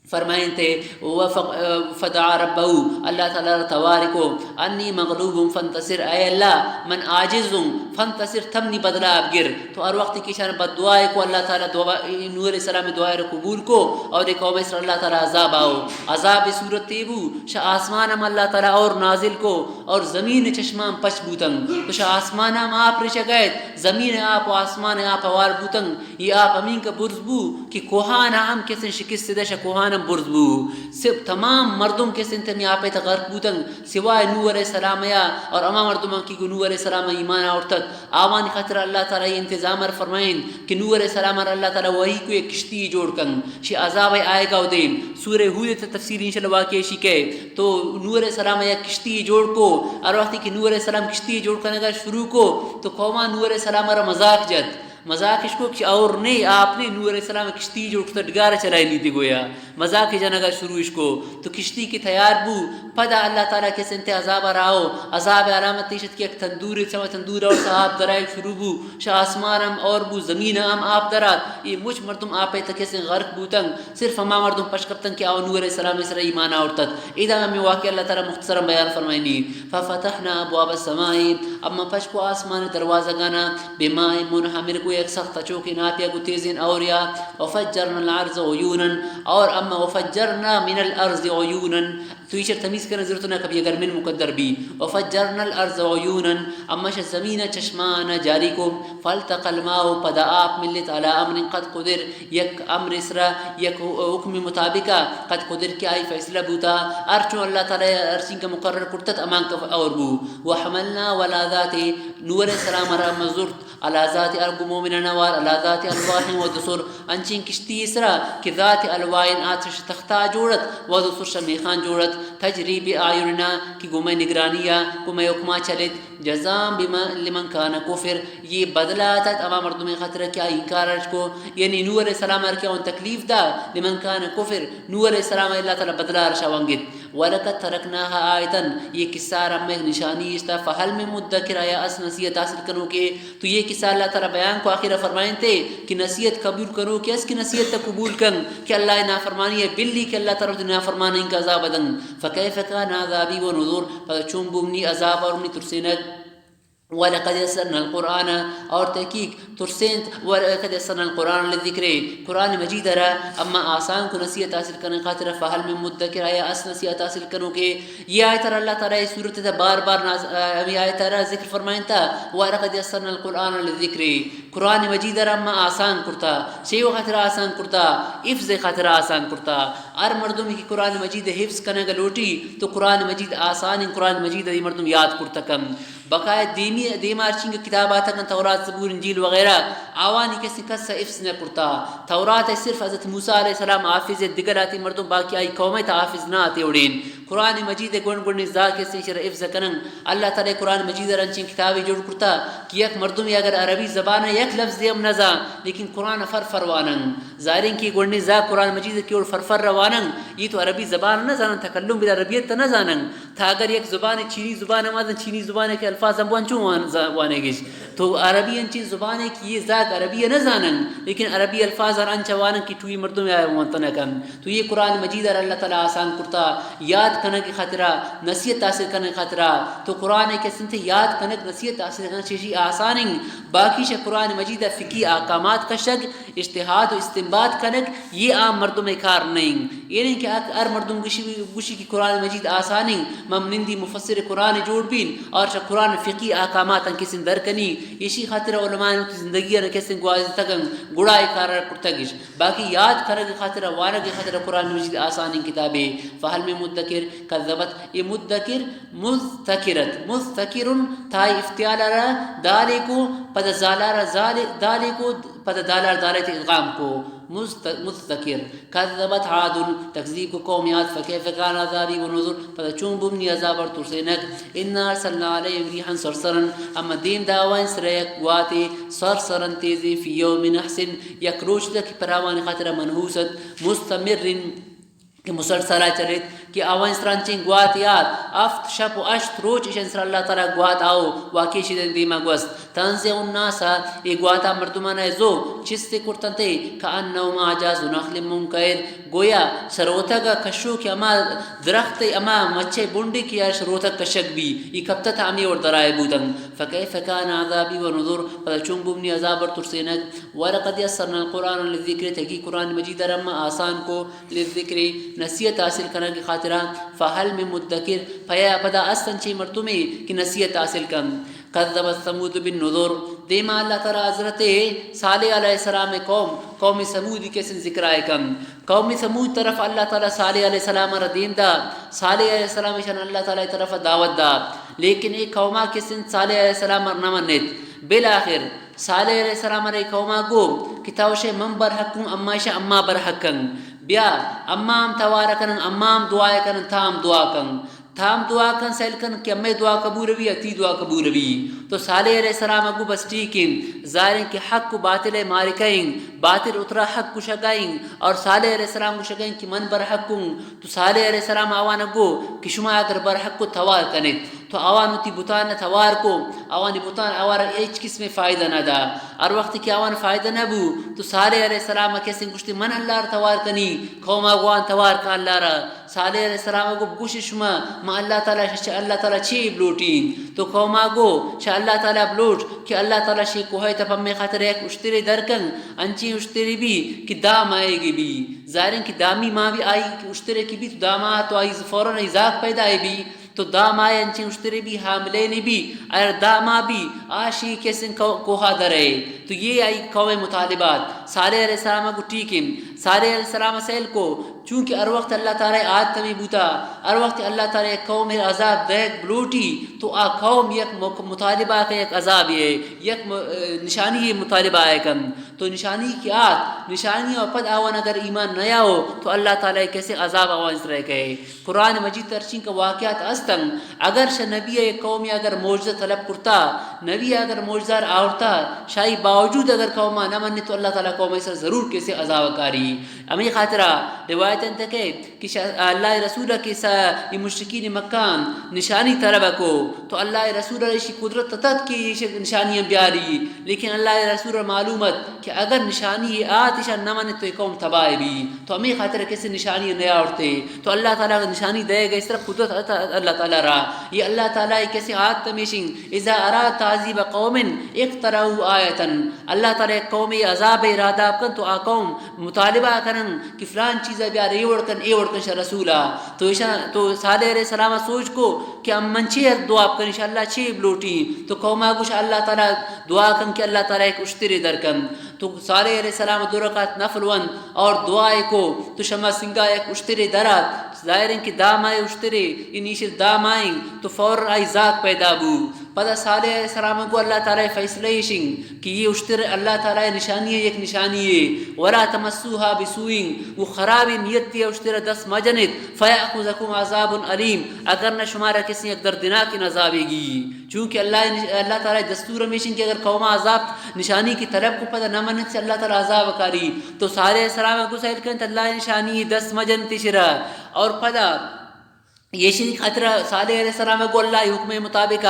فرمائنتے، وفق-، فدعا ربه، اللہ تعالی را توار کو، انی مغلوب فانتصر، اے اللہ، من عاجز ہوں، فانتصر، تمنی بدلہ اب گر۔ تو ہر وقت کہ ایشان بد دعائے کو، اللہ تعالی دعا، نوح علیہ السلام دعائے را قبول کو اور ایک قوم سر اللہ تعالی عذاب آؤ۔ عذاب صورت تے بو، شہ آسمان ہم اللہ تعالی اور نازل کو اور زمین چشمان پچ بوتن۔ تو شہ آسمان ہم آپ رشگ ات، زمین آپ و آسمان آپ ہوار بوتن۔ یہ آپ ہمین کا برز بو کہ کوہان ہم کسن شکست دے، شہ کوہان ہم برز بو۔ سب تمام مردم کسن تمی آپ ات غرق بوتن۔ سوائے نوح علیہ السلام یا اور ہما مردمان کہ گو نوح علیہ السلام ایمان آورتت، آوانی خاطر اللہ تعالی یہ انتظام ار فرمائن کہ نوح علیہ السلام ار اللہ تعالی وحی کو ایک کشتی جوڑ کن، شی عذاب آئے گا دیم۔ سورہ ہود تے تفصیل انشاءاللہ واقعہ شی کہ تو نوح علیہ السلام یا کشتی جوڑ کو، اور وقتی کہ نوح علیہ السلام کشتی جوڑ کنگا شروع کو تو قومان نوح علیہ السلام ار مذاق جت۔ مذاق اش کو کہ اور نے آپ نے نوح علیہ السلام کشتی جوڑ کتا ڈگار چلائی لیتی گویا۔ مذاق جنگا شروع اش کو تو کشتی کہ تیار بو، پدا اللہ تعالی کسن تے عذاب راو، عذاب علامت ایشت کہ یک تندور، چما تندور اور آپ درائے شروع بو، شہ آسمان ہم اور بو، زمین ہم آپ درات، یہ مچ مردم آپ ات کسن غرق بوتن، صرف ہما مردم پش کپتن کہ آو نوح علیہ السلام سر ایمان آورتت۔ ادا ہمیں واقعہ اللہ تعالی مختصرا بیان فرمائنی، ففتحنا ابواب السماء، اما پچ کو آسمان دروازگانا بماء منهمر، گو یک سخت چوکین آپیا، گو تیزین اوریا، وفجرنا الارض عیونا، اور اما وفجرنا من الارض عیونا، تو ایشر تمیز کرنے ضرورت نہ کپی اگر من مقدر بی۔ وفجرنا الارض عیونا، اما شہ زمین چشمانا جاری کو، فالتقى الماء، پدا آپ ملت، على امر قد قدر، یک امر سرا، یک حکم مطابقا، قد قدر کہ آئی فیصلہ بوتا، ہر چون اللہ تعالی ہر چین کہ مقرر کرتت امان کہ اور بو۔ وحملناه على ذات، نوح علیہ السلام را مزرت، على ذات، ارگو مومنان وار، على ذات الواح، و دسر انچین کشتی سرا کہ ذات الواح، آتش تختا جوڑت، و دسر شمیخان جوڑت، تجری باعیننا، کہ گو مئے نگرانیا، گو مئے حکما چلت، جزاء بما، لمن کان کفر، یہ بدلہ اتت ہما مردمے خاطر کہ آ انکار اش کو، یعنی نوح علیہ السلام ہر کہ اون تکلیف دا، لمن کان کفر، نوح علیہ السلام اللہ تعالی بدلہ ارشا ونگت۔ ولقد ترکناها آیة، یہ قصہ را ہمیں نشانی اشتا، فهل من مدکر، آیا اس نصیحت حاصل کنوکے؟ تو یہ قصہ اللہ تعالی بیان کو، آخر فرمائنتے کہ نصیحت قبول کنوکے اس کہ نصیحت قبول کن، کہ اللہ نافرمانی ہے بلی، کہ اللہ تعالی نافرمانی کا عذاب دن۔ فکیف کان عذابی و نذر، پس چون بو منی عذاب اور منی ترسینگ۔ ولقد یسرنا القرآن، اور تحقیق ترسینت، ولقد یسرنا القرآن للذکر، قرآن مجید را اما آسان کو نصیحت حاصل کرنے خاطر، فهل من مدکر، آیا اس نصیحت حاصل کنوکے؟ یہ آیت را اللہ تعالی سورت تا بار بار ناز-، ہمیں آیت را ذکر فرمائنتا، ولقد یسرنا القرآن للذکر، قرآن مجید را اما آسان کرتا، چے و خاطر آسان کرتا؟ حفظ خاطر آسان کرتا۔ ہر مردم کہ قرآن مجید حفظ کنگ لوٹی تو قرآن مجید آسان، قرآن مجید دی مردم یاد کرتا کن۔ بقایا دیمی، دیما ہرچینگ کتاب آتکن، تورات، زبور، انجیل وغیرہ، آوانی کسی کس حفظ نہ کرتا۔ تورات صرف حضرت موسی علیہ السلام حافظ، دگہ لاتی مردم باقی آئی قوم تا حافظ نہ آتے اڑین۔ قرآن مجید گون گون زا کسی شر حفظ کنن۔ اللہ تعالی قرآن مجید رنچین کتابی جوڑ کرتا کہ یک مردم اگر عربی زبان یک لفظ ہم نہ زان، لیکن قرآن فر فر وانن۔ ظاہرین کہ گونڈیں زا قرآن مجید کہ اور فر فر وانن، یہ تو عربی زبان نہ زانن، تکلم بالعربیت نہ زانن۔ تا اگر یک زبان چینی زبان ہم آدن، چینی زبان کے الفاظ ہم بوان چون وان-، زا-، وانے گیش۔ تو عربی انچین زبان ہے کہ یہ زاگ عربی نہ زانن، لیکن عربی الفاظ ہر انچ وانن کہ ٹوئی مردم یا وانت نہ کن۔ تو یہ قرآن مجید ہر اللہ تعالی آسان کرتا، یاد کنگ خاطرہ، نصیحت حاصل کنگ خاطرہ۔ تو قرآن کے سنتے یاد کنگ، نصیحت حاصل کنگ چیزی آسان ہیں۔ باقی شہ قرآن مجید فقہی احکامات کشگ، اجتہاد و استنباط کنگ، یہ عام مردم کار نہیں۔ یہ نہیں کہ ہر مردم گشی، گشی کہ قرآن مجید آسان ہیں، من نندی مفسر قرآن جوڑ بین اور شہ قرآن فقہی احکامات ان کسن در کنی، ایشی خاطر علماء نے وتی زندگی نے کسن گوازتگن، گڑا یہ کار کرتگش۔ باقی یاد کنگ خاطر، وانگ خاطر قرآن مجید آسانیں کتابے۔ فهل من مدکر، کذبت، اے مدکر، مذتکرت، مذتکرن، تائی افتعال را دالے کو، پد زالارا زالے، دالے کو، پد دالار دالے تے ادغام کو، مذت-، مذتکر۔ کذبت عاد، تکذیب کو قوم عاد، فکیف کان عذابی و نذر، پدا چون بو منی عذاب اور ترسینگ۔ انا ارسلنا علیہم ریحا صرصرا، اما دیم داوائیں سر یک گواتے صرصرا تیزے، فی یوم نحس، یک روچ تک پراوان خاطر منحوس ات، مستمر، کہ مسلسل چلیت، کہ آوائیں سرانچیں گوات یات، ہفت شپ و ہشت روچ اشن سر اللہ تعالی گوات آؤ واقعی شدن دیما گوست۔ تنزع الناس، اے گواتا مردمانا زو چستے کرتنتے، کأنهم اعجاز نخل منقعر، گویا شروتگ کشو کہ ہما درخت ہما مچے بنڈے کہ یا شروتگ کشگ بی، ای کپتت ہمی اور درائے بودن۔ فکیف کان عذابی و نذر، پدا چون بو منی عذاب اور ترسینگ۔ ولقد یسرنا القرآن للذکر، تکی قرآن مجید را ما آسان کو، للذکر، نصیحت حاصل کنگ خاطرا، فهل من مدکر، پیا پدا است انچیں مردمے کہ نصیحت حاصل کن۔ کذبت ثمود بالنذر، دیما اللہ تعالی حضرت صالح علیہ السلام قوم، قوم ثمودی کسن ذکر آئے کن۔ قوم ثمود طرف اللہ تعالی صالح علیہ السلام را دیم دا، صالح علیہ السلام اشان اللہ تعالی طرف دعوت دا، لیکن اے قوما کسن صالح علیہ السلام را نہ منت۔ بالآخر صالح علیہ السلام ء قوما گو کہ تو شے من برحق ہوں، اما شے اما برحق کن۔ بیا، اما ہم توار کنن، اما ہم دعا کنن، تا ہم دعا کن۔ تا ہم دعا کن، سیل کن کہ امے دعا قبول بی، اتی دعا قبول بی۔ تو صالح علیہ السلام گو بس ٹھیک ہیں، ظاہر ہیں کہ حق و باطل معرکہ ہیں، باطل اترا حق گشگا ہیں، اور صالح علیہ السلام گشگا ہیں کہ من برحق ہوں۔ تو صالح علیہ السلام آوان گو کہ شما اگر برحق کو توار کنت، تو آوان وتی بتان ءَ توار کو، آوانی بتان آوارا ہچ قسمیں فائدہ نہ دا۔ ہر وقت کہ آوان فائدہ نہ بو، تو صالح علیہ السلام ءَ کسیں گوشتی، من اللہ را توار کنی، قوما گوان توار کن اللہ را۔ صالح علیہ السلام ءَ گو، بگوشی شما، ما اللہ تعالی، شہ اللہ تعالی چی بلوٹین؟ تو قوما گو، شہ اللہ تعالی بلوٹ کہ اللہ تعالی شی کوہ ءِ تپا مئے خاطر یک اشترے در کن، انچیں اشترے بی کہ دام آئیگی بی۔ ظاہریں کہ دامی ما بی آئی کہ اشترے کہ بی تو داما تو آئی فوراً آئی زاگ پیدا بی۔ تو دام آئے انچیں اشترے بی حاملے نی بی، اگر داما بی آشی کسیں کو-، کوہا درے۔ تو یہ آئی قوم مطالبات۔ صالح علیہ السلام کو ٹھیک ہے۔ صالح علیہ السلام سیل کو، چونکہ ہر وقت اللہ تعالی آدت ہمیں بوتا، ہر وقت اللہ تعالی یک قوم عذاب دیگ بلوٹی، تو آ قوم یک مک-، مطالبہ کا یک عذاب ہے، یک م-، نشانی مطالبہ ہے کن۔ تو نشانی کہ آت، نشانی و پد آوان اگر ایمان نیاو، تو اللہ تعالی کسے عذاب آوان سرے کئے۔ قرآن مجید ترچین کہ واقعات استن، اگر شہ نبی یک قومی اگر معجزہ طلب کرتا، نبی اگر معجزہ آورتا، شاہی باوجود اگر قوما نہ منی تو اللہ تعالی قوم سر ضرور کسے عذاب کاری۔ ہمیں خاطرہ روایت انت کہ کہ شا-، اللہ رسول کے سا-، یہ مشرکین مکان نشانی طلب کو، تو اللہ رسول ایشی قدرت تت کہ یہ نشانی بیاری، لیکن اللہ رسول معلومت کہ اگر نشانی آت ایشان نہ منے تو یہ قوم تباہ بی، تو ہمیں خاطر کسی نشانی نہ آورتے، تو اللہ تعالی نشانی دے گئے اس طرح قدرت عطا اللہ تعالی را۔ یہ اللہ تعالی کسی آت تمیشن، اذا اراد تعذیب قوم اقترحوا آیتن، اللہ تعالی قوم عذاب ارادہ کن تو آ قوم مطالبہ کنن کہ فلان چیز بیار، اے وڑ کن، اے وڑ کن شہ رسولا۔ تو ایشاں، تو صالح علیہ السلام سوچ کو کہ ام من چی دعا بکن، انشاءاللہ چی بلوٹی؟ تو قوما گوش اللہ تعالی دعا کن کہ اللہ تعالی ایک اشترے در کن۔ تو صالح علیہ السلام دو رکعت نفل وند اور دعا کو، تو شما سنگا ایک اشترے درات۔ ظاہر ہے کہ دام آئے اشترے، انیشل دام آئیں، تو فوراً آئی زاگ پیدا بو۔ پدا صالح علیہ السلام گو اللہ تعالی فیصلہ ایشنگ کہ یہ اشتر اللہ تعالی نشانی ہے، یک نشانی ہے، ولا تمسوها بسوء، وہ خرابی نیت تے اشتر دست مجنت، فیأخذکم عذاب الیم، اگر نہ شمارا کسی یک دردناک عذابے گی۔ چونکہ اللہ، اللہ تعالی دستور ہمیشن کہ اگر قوم عذاب نشانی کی طلب کو پدا نہ منت سے اللہ تعالی عذاب کاری۔ تو صالح علیہ السلام گو سیل کنت اللہ نشانی دست مجنت شرا۔ اور پدا ایشی خاطر صالح علیہ السلام گو اللہ حکم مطابق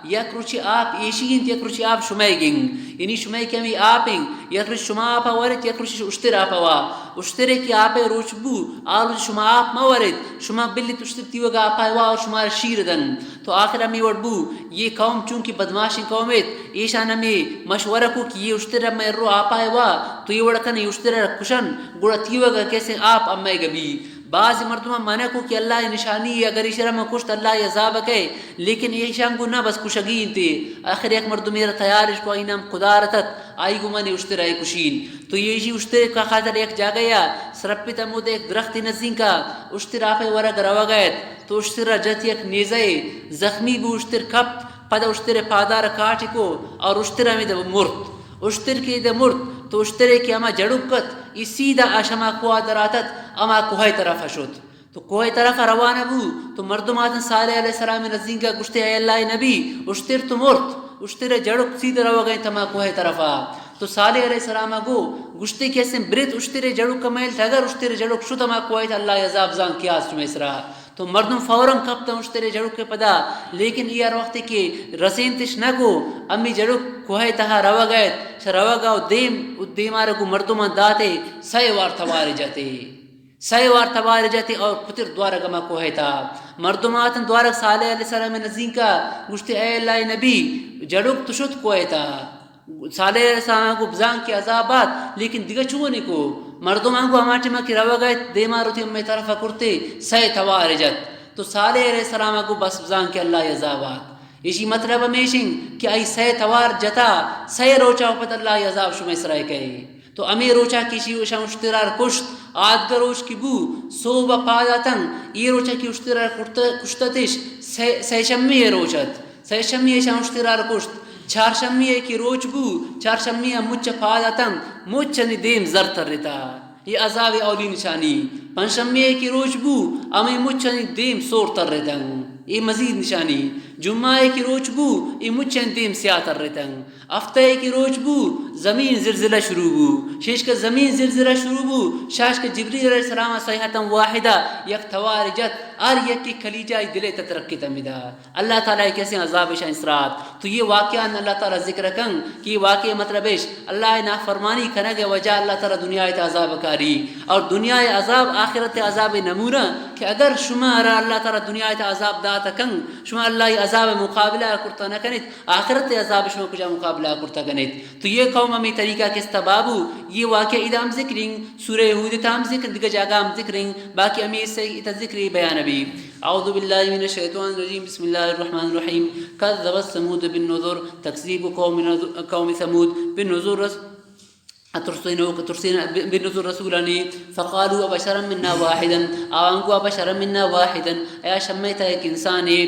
یک روچی آپ ایشی انت، یک روچی آپ شمئے گنگ، یعنی شمئے کہ ہمیں آپ ہیں، یک روچ شما آپ ورت، یک روچ اشتر آپ وا۔ اشترے کہ آپ روچ بو، آ روچ شما آپ مہ ورت، شما بلی اشتر تیوگا آپ وا اور شما شیر دن۔ تو آخر ہمیں وڑ بو، یہ قوم چونکہ بدماشیں قوم ایت، ایشان ہمیں مشورہ کو کہ یہ اشتر ہمیں رو آپ وا، تو یہ وڑ کن اشتر کشن، گڑا تیوگا کیسے آپ ہمیں گبی۔ بعض مردماں منع کو کہ اللہ ءِ نشانی ہے، اگر ایشرا من کشت اللہ ءِ عذاب کئے، لیکن ایشاں گو نہ بس کشگی انت۔ آخر یک مردمے را تیار اش کو آئی نام قدارت ات، آئی گو من اشتر ءَ کشین۔ تو ایشی اشتر کا خاطر یک جاگہ یا سرپت ہمود ایک درخت نزدیک کا اشتر آپ ورگ روگ ایت، تو اشتر را جت یک نیزہ، زخمی بو اشتر کپت، پدا اشتر پادار کاٹی کو اور اشتر ہمیں مرت۔ اشتر کہ ادا مرت، تو اشترے کہ ہما جڑک ات، ای سیدھا آ شما کوہ دراتت، ہما کوہ طرف شت۔ تو کوہ طرف روانہ بو، تو مردم آتن صالح علیہ السلام نزدیکا گشتے، اے اللہ نبی، اشتر تو مرت، اشتر جڑک سیدھا روگ انت ہما کوہ طرفا۔ تو صالح علیہ السلام گو گشتے کہ اسیں برت اشتر جڑک میل، اگر اشتر جڑک شت ہما کوہ، اللہ عذاب زان کہ آس شمے سرا۔ تو مردم فوراً کپتاں اشترے جڑک ءِ پدا، لیکن اے ہر وقتے کہ رسینتش نہ کو، امی جڑک کوہ ءِ تہا روگ ءَ ات، چہ روگ ءَ دیم، دیما را گوں مردماں داتے، سئے وار توار جتے، سئے وار توار جتے اور پتر دوارگ ہما کوہ ءِ تہا۔ مردم آتن دوارگ صالح علیہ السلام ءِ نزیکا، گوشتے، اے اللہ ءِ نبی، جڑک تو شت کوہ ءِ تہا۔ صالح علیہ السلام گو بزاں کہ عذاب آت، لیکن دگہ چونی کو؟ مردماں گو ہما ٹیما کہ روگ ءَ ات، دیما روتی ہمے طرف کرتے، سئے توار جت۔ تو صالح علیہ السلام گو بس بزاں کہ اللہ عذاب آت۔ ایشی مطلب ہمیشن کہ آئی سئے توار جتا، سئے روچا پد اللہ عذاب شمے سرا کئے۔ تو ہمے روچا کہ ایشی وشاں اشترار کشت، آدگہ روچ کہ بو، سوب پاد آتن، اے روچا کہ اشترار کرت-، کشتتش، سئے، سئے شمی روچ ات۔ سئے شمی ایشاں اشترار کشت۔ چار شمی ءَ کہ روچ بو، چار شمی ءَ مچ پاد اتنت، مچ انی دیم زر ترتا۔ اے عذاب اولی نشانی۔ پنچ شمی ءَ کہ روچ بو، ہمے مچ انی دیم سور ترتن۔ اے مزید نشانی۔ جمعہ ءَ کہ روچ بو، اے مچ انی دیم سیاہ ترتن۔ ہفتہ ءَ کہ روچ بو، زمین زلزلہ شروع بو، شیش کہ زمین زلزلہ شروع بو، شاش کہ جبریل علیہ السلام صیحتا واحدہ یک توار جت، ہر یکی کلیجہ ای دلے تترکت ہمیدا۔ اللہ تعالی کسیں عذاب شان سرات۔ تو یہ واقعہ اللہ تعالی ذکر کن کہ یہ واقعہ مطلب اش اللہ نافرمانی کنگ وجہ اللہ تعالی دنیا ات عذاب کاری اور دنیا عذاب آخرت عذاب نمونہ کہ اگر شما را اللہ تعالی دنیا ات عذاب دات کن، شما اللہ عذاب مقابلہ کرتا نہ کنیت، آخرت عذاب شما کجا مقابلہ کرتا کنیت؟ تو یہ قوم ہمیں طریقہ کس تباہ بو، یہ واقعہ ادا ہم ذکریں، سورہ ہود تا ہم ذکر، دیگہ جاگہ ہم ذکریں، باقی ہمیں اس سے ات ذکر بیان بھی۔ اعوذ باللہ من الشیطان الرجیم، بسم اللہ الرحمن الرحیم۔ کذبت ثمود بالنذر، تکذیب قوم نذ-، قوم ثمود بالنذر رس-، ترسینوک، ترسین، بالنذر رسولانی، فقالوا ابشرا منا واحدا، آوانگو ابشرا منا واحدا، ایا شمئے تا ایک انسانے۔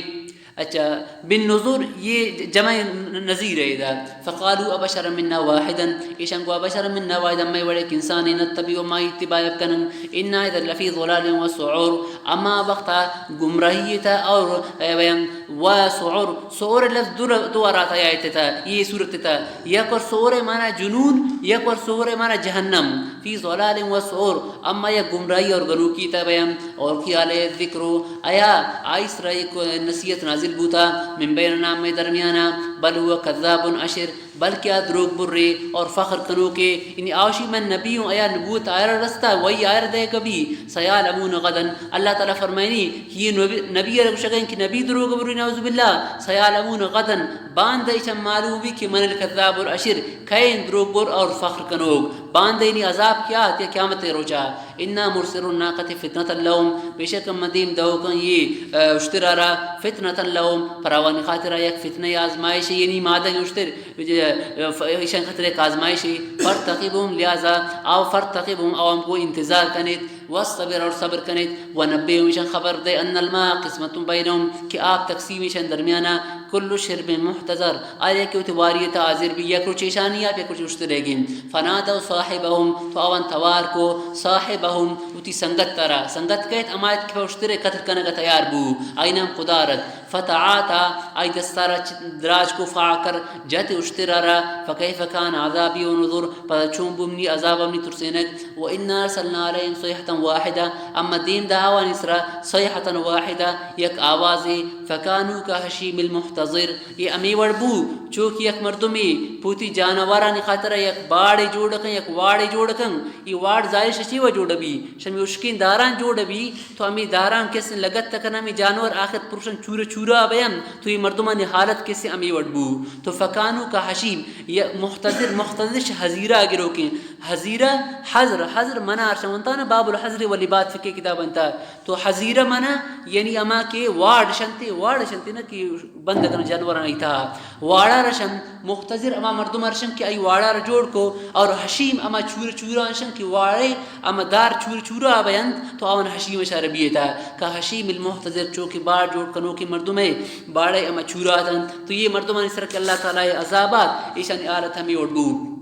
اچھا، بالنذر یہ جمع نذیر ہے ادا۔ فقالوا ابشرا منا واحدا، ایشان گو ابشرا منا واحدا، مئے وڑ ایک انسانے، نتبع ما اتباع کنن، انا اذا لفی ضلال و سعر، اما وقتا گمراہی تا اور، اے، و سعر، سعر لفظ دو، دو آرات آیت تا، یہ صورت تا، یک اور سعر معنی جنون، یک اور سعر معنی جہنم، فی ضلال و سعر، اما یک گمراہی اور گنوکی تا بیم، اور کیا علیہ الذکر، ایا آئی سرا یک نصیحت نازل بوتا، من بیننا، مئے درمیانا، بل هو کذاب اشر، بلکہ آ دروگ برے اور فخر کنوکے، یعنی آوشی من نبی ہوں، ایا نبوت آئرا رستا، وحی آئرا دے کبھی، سیعلمون غدا، اللہ تعالی فرمائنی، یہ نبی، نبی ارا گوشگا کہ نبی دروگ برے، نعوذ باللہ، سیعلمون غدا، باند ایشان معلوم بی کہ من الکذاب الاشر، کئے دروگ بر اور فخر کنوک، باند اینی عذاب کیا آتی قیامت روچا، انا مرسل الناقة فتنة لهم، بے شک من دیم دئوکاں یہ، آ، اشترا را فتنة لهم، پر آوانی خاطرا یک فتنہ آزمائش، یعنی مادہ اشتر، ایشان خاطر ایک آزمائش، فارتقبهم، لہذا آو فارتقبهم، آوان گو انتظار کنیت، واصطبر، اور صبر کنیت، ونبئهم، ایشان خبر دے، ان الماء قسمة بینهم، کہ آپ تقسیم ایشان درمیانا، کل شرب محتضر، ہر یکے وتی واری تا حاضر بی، یک روچ ایشانی آپ، یک روچ اشترے گی۔ فنادوا صاحبهم، تو آوان توار کو، صاحبهم، وتی سنگت ترا، سنگت کئیت ہما ات کہ پہ اشترے قتل کنگا تیار بو، آئی نام قدارت۔ فتعاطى، آئی دستارا چ-، دراج کو، فعقر، جت اشترا را، فكيف كان عذابي ونذر، پدا چون بو منی عذاب منی ترسینگ۔ وإنا أرسلنا عليهم صيحة واحدة، اما دیم دا آوانی سرا صيحة واحدة، یک آوازے، فكانوا كهشيم المحتظر، یہ ہمے وڑ بو، چو کہ یک مردمے پوتی جانورانی خاطر یک باڑے جوڑ کن، یک واڑے جوڑ کن، یہ واڑ ظاہر شچی و جوڑ بی، شمی اشکین داران جوڑ بی، تو ہمے داران کسے لگت کنن، ہمے جانور آخر پروشن چورہ چورہ بین، تو یہ مردمانی حالت کسے ہمے وڑ بو۔ تو فكانوا كهشيم، یا محتضر، محتضر چہ حظیرہ گروکیں۔ حظیرہ، حظر، حظر منا ارشان ونتا نا، باب الحظر واللباد فقہ کتاب انتا۔ تو حظیرہ منا یعنی ہما کہ واڑ شنتے، واڑ شنتے نا کہ بند کن جانوران ایتا۔ واڑا رشن، محتضر ہما مردم رشن کہ آئی واڑا را جوڑ کو، اور هشيم ہما چور چورا رشن کہ واڑے ہما دار چور چورا بینت، تو آوان هشيم شار بیتا۔ كهشيم المحتضر، چو کہ باڑ جوڑ کنوکیں مردمے، باڑے ہما چورا اتنت، تو یہ مردمانی سر کہ اللہ تعالی عذابات، ایشانی حالت ہمے وڑ بو۔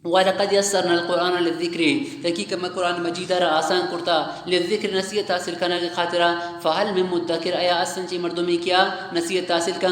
ولقد يسرنا القرآن للذكر، تحقیق ما قرآن مجید را آسان کرتا، للذكر، نصیحت حاصل کنگ خاطرا، فهل من مدكر، ایا استن چی مردمی کیا نصیحت حاصل کن؟